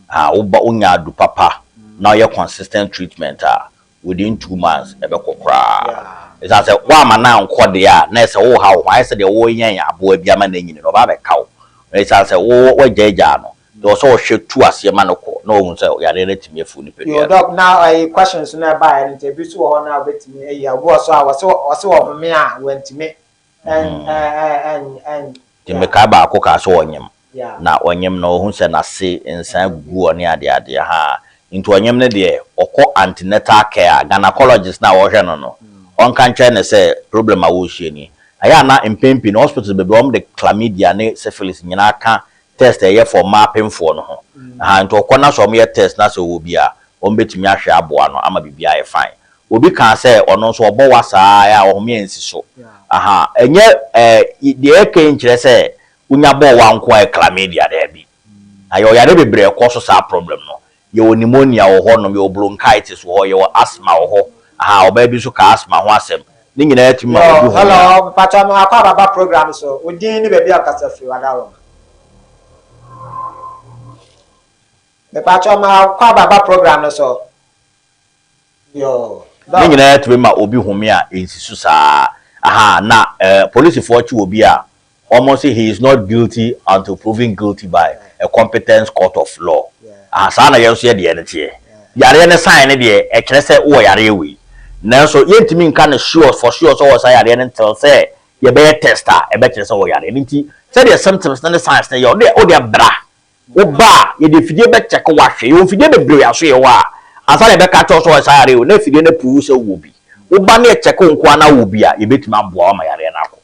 Ah, woba wonya adu papa na woyɛ consistent treatment a, within 2 months ɛbɛkɔ koraa. Ɛsiane sɛ woamma no ankɔ deɛ a, na ɛsɛ woreha wo ho, ayɛ sɛ deɛ woreyɛn aboa bi ama no anyini no, ɔba abɛka wo. Ɛsiane sɛ wo woagyaagyaa no, nti ɛwɔ sɛ wohwɛ tu aseɛ ma no kɔ na wahu sɛ yareɛ no atumi afi wo nipadua Yo, no. Doc, na ɛyi questions no a ɛbaeɛ no nti ebi nso wɔ hɔ no a wobɛtumi ayi a, obi wɔ so a wɔse wɔse wɔhome a wantumi. Nti mekae baako kaa sɛ ɔnyem, na ɔnyem no ɔhu sɛ n'ase nsa gugu hɔ ne adeade ahaa. Nti ɔnyem no deɛ ɔkɔ antenatal care a gynaecologist no a ɔhwɛ no no ɔnka nkyerɛ no sɛ problem a wɔrehyia ni. Ɛyɛ a na mpɛn pii no hospitals bebree wɔde chlamydia ne syphilis nyinaa ka test a ɛyɛ for mmaa apemfoɔ no ho. Ahaa nti ɔkɔ na sɛ wɔyɛ test na sɛ ɔwɔ bi a wɔbɛtumi ahwɛ aboa no ama biribiara ayɛ fine. Obi kaa sɛ ɔno nso ɔbɔ wa saa ara a ɔhome ansi so. Aha, ɛnyɛ ɛɛ deɛ ɛka yi nkyerɛ sɛ wonya bɔɔ wa nko ara yɛ chlamydia, daabi. Na yɛwɔ yareɛ bebree a ɛkɔ so saa problem no. Yɛwɔ pneumonia wɔ hɔnom, yɛwɔ bronchitis wɔ hɔ, yɛwɔ asthma wɔ hɔ. Aha, ɔbaa bi nso kaa asthma ho asɛm. Ne nyinaa tumi ma Yo, obi home a. hello, mpakyɛw me wakɔ ababa program so, wo din ne baabi a wokasa firi, wadaworoma. Mepakyɛw ma wakɔ ababa program no so. Yo, Ne Doc. nyinaa tumi ma obi home a ɛnsi so saa. Aha, na eh, polisifoɔ kye obi a, wɔn se he is not guilty until proven guilty by a competent court of law. Aha, saa na yɛn nso yɛ deɛ no teɛ. Yareɛ no sign no deɛ, ɛkyerɛ sɛ wowɔ yareɛ wei. Nanso yɛntumi nka no sure for sure sɛ wowɔ saa yareɛ no until sɛ yɛbɛyɛ test a ɛbɛkyerɛ sɛ wowɔ yareɛ no. Nti sɛdeɛ symptoms no ne signs no yɛ, wodeɛ bra Wo ba a, yɛde afidie bɛkyɛke wo ahwɛ. Yɛwɔ mfidie bebree wɔ yɛn asoɛeɛ hɔ a, ansa na yɛbɛka akyerɛ wo sɛ ɔyɛ saa yareɛ o, na afidie no apuruvu sɛ wowɔ bi. Wo ba no yɛkyɛke wo nko ara na wowɔ bi a, yɛbɛtumi aboa wo ama yareɛ no akɔ.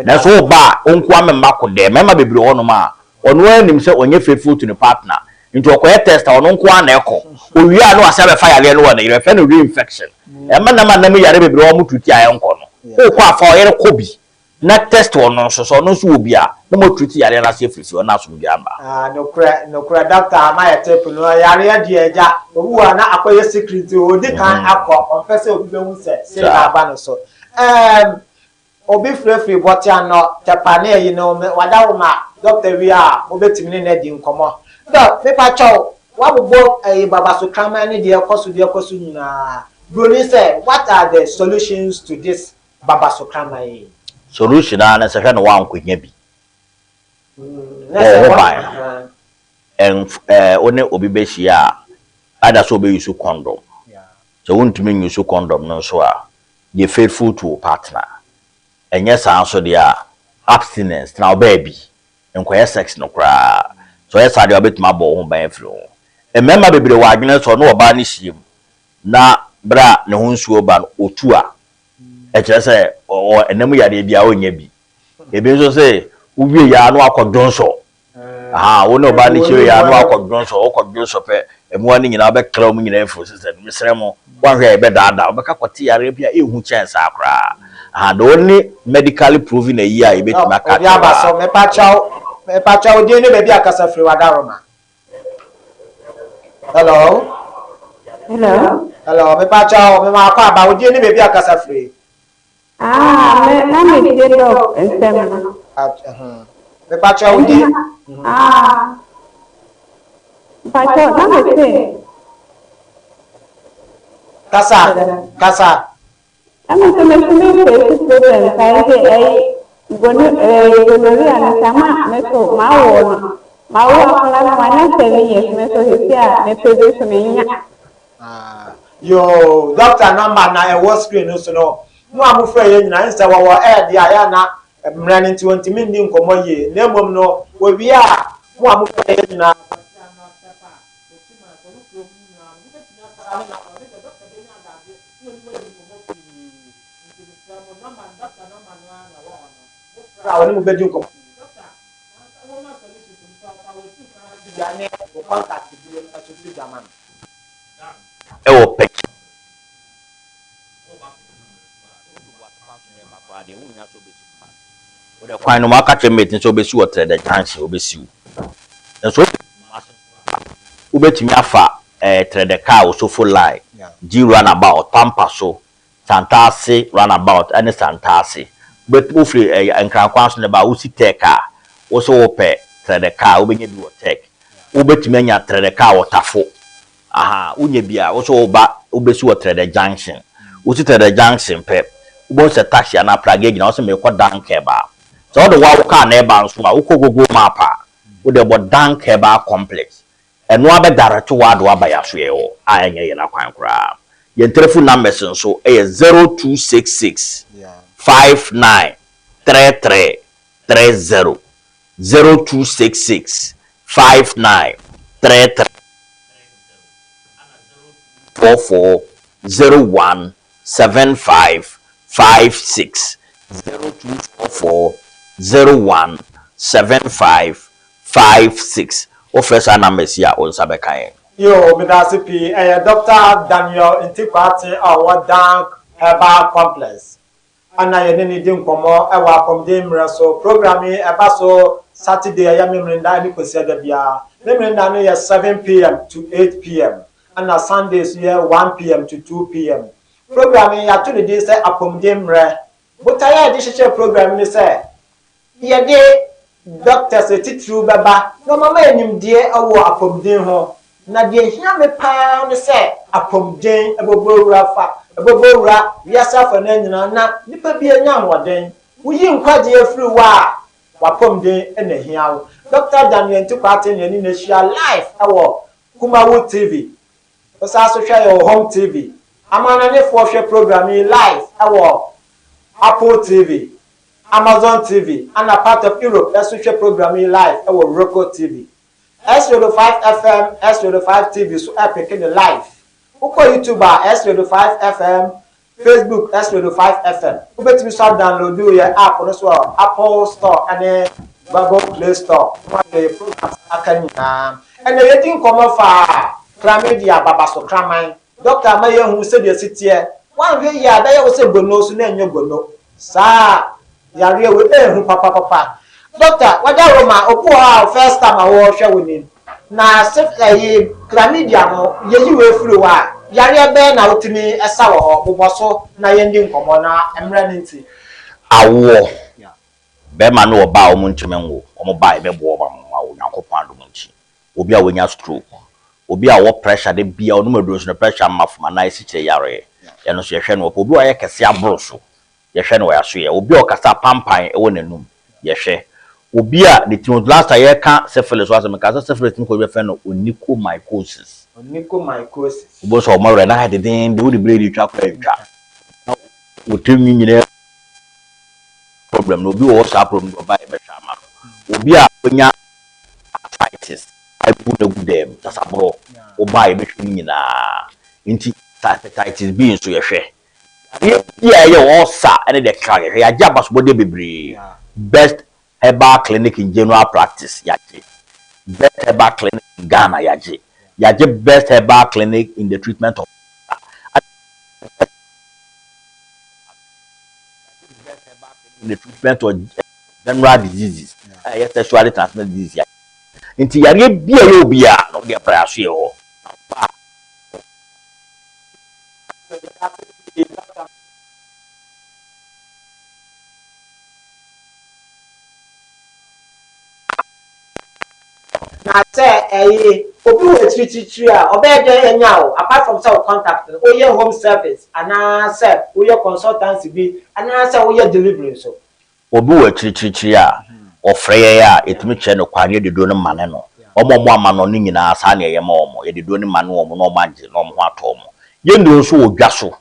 Nanso wo ba a, wo nko ara mma ko dɛ. Mmarima bebree wɔ hɔnom a, ɔno ara nim sɛ ɔnyɛ faithful to ne partner. Nti ɔkɔyɛ test a, ɔno nko ara na ɛkɔ. Owie a na wasan abɛfa yareɛ no wɔ ne yere. Yɛfrɛ no reinfection. Ɛma nam a nam yare bebree a wɔn treat a ɛnkɔ no. Wokɔ a fa ɔyere kɔ bi na test ɔno nso. Sɛ ɔno nso wɔ bi a, na mo treat yareɛ no ase afiri fie hɔ na asomdwoeɛ aba. Ah nokorɛ nokorɛ doctor ama yɛ tip no yareɛ deɛ agya obi wɔ hɔ a na akɔyɛ secret nti ɔdi kan akɔ ɔmpɛ sɛ obi bɛhu sɛ sei na aba no so ɛɛm Obi frɛfiri bɔte ano, tɛpa ne ayi no, me wada wo ma doctor wie a mo bɛtumi ne no adi nkɔmɔ. Doc, me pa kyɛw, wabobɔ ayi babaso kraman ne deɛ ɛkɔ so deɛ ɛkɔ so nyinaa, broni sɛ what are the solutions to this babaso kraman yi? Solution ara ne sɛ hwɛ na woankɔnya bi. Na Bɔ sɛ wo ho wa ban. ahaa. Ɛnf ɛɛ wo ne obi bɛhyia a, either sɛ wobɛ use condom. Sɛ wontumi nuse condom no nso a, yɛ faithful to wo partner. Ɛnyɛ saa nso deɛ a, abstinence, tena wo baabi, nkɔyɛ sex no koraa. Sɛ ɔyɛ saa deɛ a, wobɛtumi abɔ wo ho ban afiri ho. Mmarima bebree wɔ adwene sɛ ɔne ɔbaa no hyiam na berɛ a ne ho nsuo ba no, ɔtu a, ɛkyerɛ sɛ ɔwɔ ɛna mu yareɛ bi a ɔnnya bi. Ebi nso se wowie yɛ a na wakɔ dwonsɔ. Aha, wo ne ɔbaa no hyia wie a na wakɔ dwonsɔ, wokɔ dwonsɔ pɛ, mmoa no nyinaa wobɛkra wɔn nyinaa afiri wo system. Mesrɛ mo, woanhwɛ a yɛbɛdaadaa wo, wobɛka akɔte yareɛ bi a ɛnhu kyɛn saa koraa. Aha, the only medically proven ayi a yɛbɛtumi aka Obi akyerɛ wo aba so, a. mepa kyɛw, mepa kyɛw, wo din ne baabi a kasa firi, Wadaroma. Hello. Hello. Hello, mepa kyɛw, mema akɔ aba, wo din ne baabi a kasa firi. Ah, me na me tie dɔk nsɛm no. Mepa kyɛw, wo din. Ah, mpakyɛw na me se. Kasa, kasa. Na me nso me so me face problem saa nti ɛyi gono ɛɛ gonorrhea no sama me so ma wo no ma wo akwadaa no wanya 7 years, me so sisi a me pɛ bi so me nya. Ah, yoo, doctor number na ɛwɔ screen no so no. Mo a mofrɛ yɛn nyinaa, nsɛ wɔwɔ air deɛ a yɛ na mmerɛ no nti wɔntumi nni nkɔmmɔ yie. Na mmom no, wɔwie a, mo a mofrɛ yɛn nyinaa, a wɔne mo bɛdi nkɔmmɔ pii. Doctor, wɔma solutions nso afa wɔtu kwan to dwa ne wo contact bio nso to dwa ma no. Ɛwɔ pɛkyɛ. Wode kwan no mu aka kyerɛ mate sɛ wobɛsi wɔ Trɛdɛ junction, wobɛsi wo. Nso wobɛtumi afa Trɛdɛ car, Osofo line, G roundabout, Pampa so, Santase roundabout ɛne Santase. Wofiri Nkrankwan so ne ba a, wosi Tech a, wo so wopɛ Trɛdɛ car, wobɛnya bi wɔ Tech. Wobɛtumi anya Trɛdɛ car wɔ Tafo. Aha, wonya bi a, wo so woba, wobɛsi wɔ Trɛdɛ junction. Wosi Trɛdɛ junction pɛ, wobɛhu sɛ taxi anaa pragya gyina hɔ sɛ merekɔ Dank Herbal. Sɛ wode wo car na ɛba nso a, wokɔ Google Map a, wode bɔ Dank Herbal Complex. Ɛno ara bɛdirect wo ade woaba yɛn asoɛeɛ hɔ a ɛnyɛ yɛn akwan koraa. Yɛn telephone numbers nso yɛ 0266 59 33 30, 0266 59 33 44 01 75 56, 0244 01 75 56. Wofrɛ saa numbers yi a, wo nsa bɛka yɛn. Yoo, medase pii. Ɛyɛ Doctor Daniel Nti Kwarteng a ɔwɔ Dank Herbal Complex ɛna yɛne no di nkɔmmɔ wɔ apɔmuden mmerɛ so. Program yi ɛba so Saturday, ɛyɛ Memeneda ne Kwasiada biara. Memeneda no yɛ 7 p.m. to 8 p.m. ɛna Sunday so yɛ 1 p.m. to 2 p.m. Program yi yɛato ne din sɛ Apɔmuden Mmerɛ. Botaeɛ a yɛde hyehyɛ program yi ne sɛ yɛde doctors atitiriw bɛba na wɔama yɛn nimdeɛ wɔ apɔmuden ho. Na deɛ ehia me paa ne sɛ apɔmuden ɛbɛbɔ wura fa ɛbɛbɔ wura wiase afanan nyinaa na nipa bi anya ahoɔden. Woyi nkwagye afiri hɔ a, wapɔmuden na ehia wo. Dr. Daniel Nti Kwarteng na yɛne no ahyia live ɛwɔ Kumawu TV. Wosan so hwɛ yɛ wɔ Home TV. Amanɔnefoɔ hwɛ program yi live ɛwɔ Apple TV, Amazon TV, ana part of Europe ɛso hwɛ program yi live ɛwɔ Roku TV. S Radio 5 FM, S Radio 5 TV so ɛpeke ne live. Wokɔ YouTube a, S Radio 5 FM, Facebook, S Radio 5 FM. Wobɛtumi so adownload yɛ app no so wɔ Apple Store ɛne Google Play Store na wahwɛ yɛ programs a aka nyinaa. Ɛnnɛ yɛdi nkɔmmɔ fa chlamydia, babaso kraman. Dɔkta ama yɛahu sɛdeɛ ɛsi teɛ. Woanhwɛ yie a ɛbɛyɛ wo sɛ gono so na ɛnyɛ gono. Saa yareɛ wei ɛɛhu papapapa. Doctor, wada Roma, obi wɔ hɔ a first time a wɔrehwɛ wo ni. Na sif ɛyi chlamydia no, yɛyi wei firi hɔ a, yareɛ bɛn na wotumi sa wɔ hɔ? Bobɔ so na yɛndi nkɔmmɔ na mmerɛ no nti. Awoɔ, bɛrima ne ɔbaa a wɔn ntumi nwo, wɔn ba a yɛbɛboa wɔn ama wɔn awo, Nyankopɔn adom nti. Obi a wanya stroke, obi a ɔwɔ pressure da biara ɔnom aduro nso ne pressure mma fam anaa esikyire yareɛ, ɛno nso yɛhwɛ no wɔ hɔ. Obi a wayɛ kɛse aboro so, yɛhwɛ no wɔ yɛasoɛ. Obi a ɔkasa pampan wɔ n'anum, yɛhwɛ. Obi a ne ti ho, last time yɛreka syphilis ho asɛm, mekaa sɛ syphilis tumi kɔ bɛfrɛ no onychomycosis. Onychomycosis. Wobɛhu sɛ wɔn werɛ no ayɛ dedeenden, wode blade twa koraa ɛntwa. Na wo tirinwi nyinaa problem no, obi wɔ hɔ saa problem no ɔba a yɛbɛhwɛ ama no. Obi a wanya arthritis, abu no agu dɛm, sasaborɔ, woba a yɛbɛhwɛ ne nyinaa. Nti hepatitis B nso yɛhwɛ. Yareɛ bi a ɛyɛ ulcer ne deɛ ɛkeka ho yɛhwɛ. Yɛagye abasobɔdeɛ bebree. Best herbal clinic in general practice yɛagye. Best herbal clinic in Ghana yɛagye. Yɛagye best herbal clinic in the treatment of in the treatment of general diseases a ɛyɛ sexually transmitted disease yɛagye. Nti yareɛ bi a ɛyɛ obiara no deɛ pra so yɛ hɔ. Na ɔba a Na sɛ ɛyi obi wɔ akyirikyirikyiri a ɔbɛyɛ dɛn anya wo apart from sɛ wo contact no woyɛ home service anaa sɛ woyɛ consultancy bi anaa sɛ woyɛ delivery nso. Obi wɔ akyirikyirikyiri a, ɔfrɛ yɛn a, yɛtumi kyerɛ no kwan na yɛde duro no mane no. Wɔn a wɔwɔ amanɔne nyinaa, saa na yɛyɛ ma wɔn. Yɛde duro no mane wɔn na wɔagye na wɔn ho atɔ wɔn. Yɛn nnuro nso wɔ dwa so.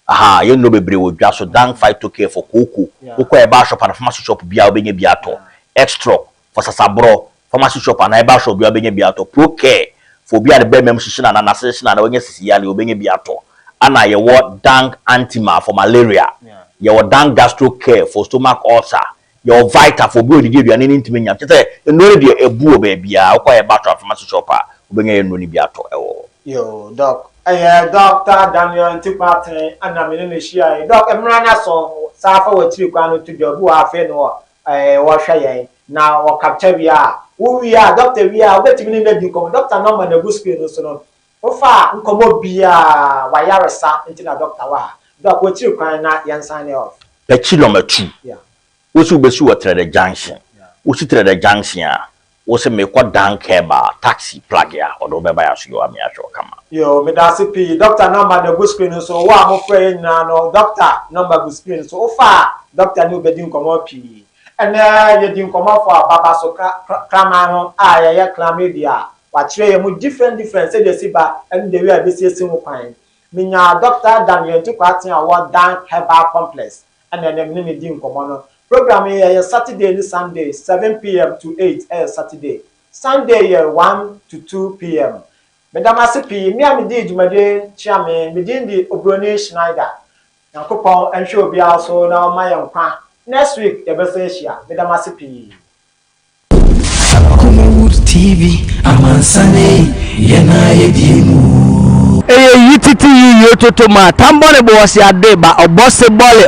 Ahaa, yɛn nnuro bebree wɔ dwa so. Dank Phytocare for kooko. Wokɔ herbal shop anaa pharmacy shop biara, wobɛnya bi atɔ. Extroc for sasaborɔ. Pharmacy shop anaa herbal shop biara, wobɛnya bi atɔ. Procare for obi a ne bɛrima mu hyehye no anaa n'ase hyehye no anaa wanya sisi yareɛ, wobɛnya bi atɔ. Ɛna yɛwɔ Dank Antima for malaria. Yɛwɔ Dank Gastro Care for stomach ulcer. Yɛwɔ Vita for obi a ɔdidi aduane no ntumi nyam. Kyerɛ sɛ nnuro no deɛ ɛbu wɔ baabiara. Wokɔ herbal shop anaa pharmacy shop a, wobɛnya yɛn nnuro no bi atɔ wɔ hɔ. Yoo Doc. Ɛyɛ Doctor Daniel Nti Kwarteng ɛna me ne no hyiae. Doc, mmra na sɔ saa fa w'akyiri kwan no to dwa. Obi wɔ ha afei na ɔrehwɛ yɛn na ɔ capture wie a, wo wie a, doctor wie a, wobɛtumi ne no adi nkɔmmɔ. Doctor number no agu screen no so no, wofa a nkɔmmɔ biara, w'ayaresa nti na doctor wɔ ha. Doc, w'akyiri kwan na yɛn sign off. Pɛkyi number 2, Yeah. Wo se wobɛsi wɔ Trɛdɛ junction. Wosi Trɛdɛ junction a, wo se mekɔ Dank Herbal, taxi plug a, ɔde wo bɛba yɛ aso yɛ ame ahwɛ wo kama. Yoo medase pii doctor number no egu screen no so wo a mo frɛ yɛ nyinaa no doctor number gu screen no so wo fa a doctor ne wo bedi nkɔmɔ pii ɛnɛ yɛdi nkɔmɔ fa baba so kraman ho a yɛyɛ chlamydia wakyerɛ yɛ mu different different sɛdeɛ esi ba ɛne the way a ebesiesie ho kwan menya doctor Daniel Nti Kwarteng a ɔwɔ Dank Herbal Complex ɛna ɛnɛ me ne no di nkɔmmɔ no. Program yi ɛyɛ Saturday ne Sunday, 7 pm to 8 ɛyɛ Saturday. Sunday yɛ 1 to 2 pm. Meda mo ase pii, me a medii dwumadie kyea me, me din de Obroni Schneider. Nyankopɔn nhwɛ obiara so na ɔmma yɛn nkwa. Next week yɛbɛsan ahyia. Meda mo ase pii. Kumawood TV, amansane yɛn a yɛdie mu. Eye yi titi yi yo toto ma tambɔne bo ɔse ade ba ɔbɔ se bɔle.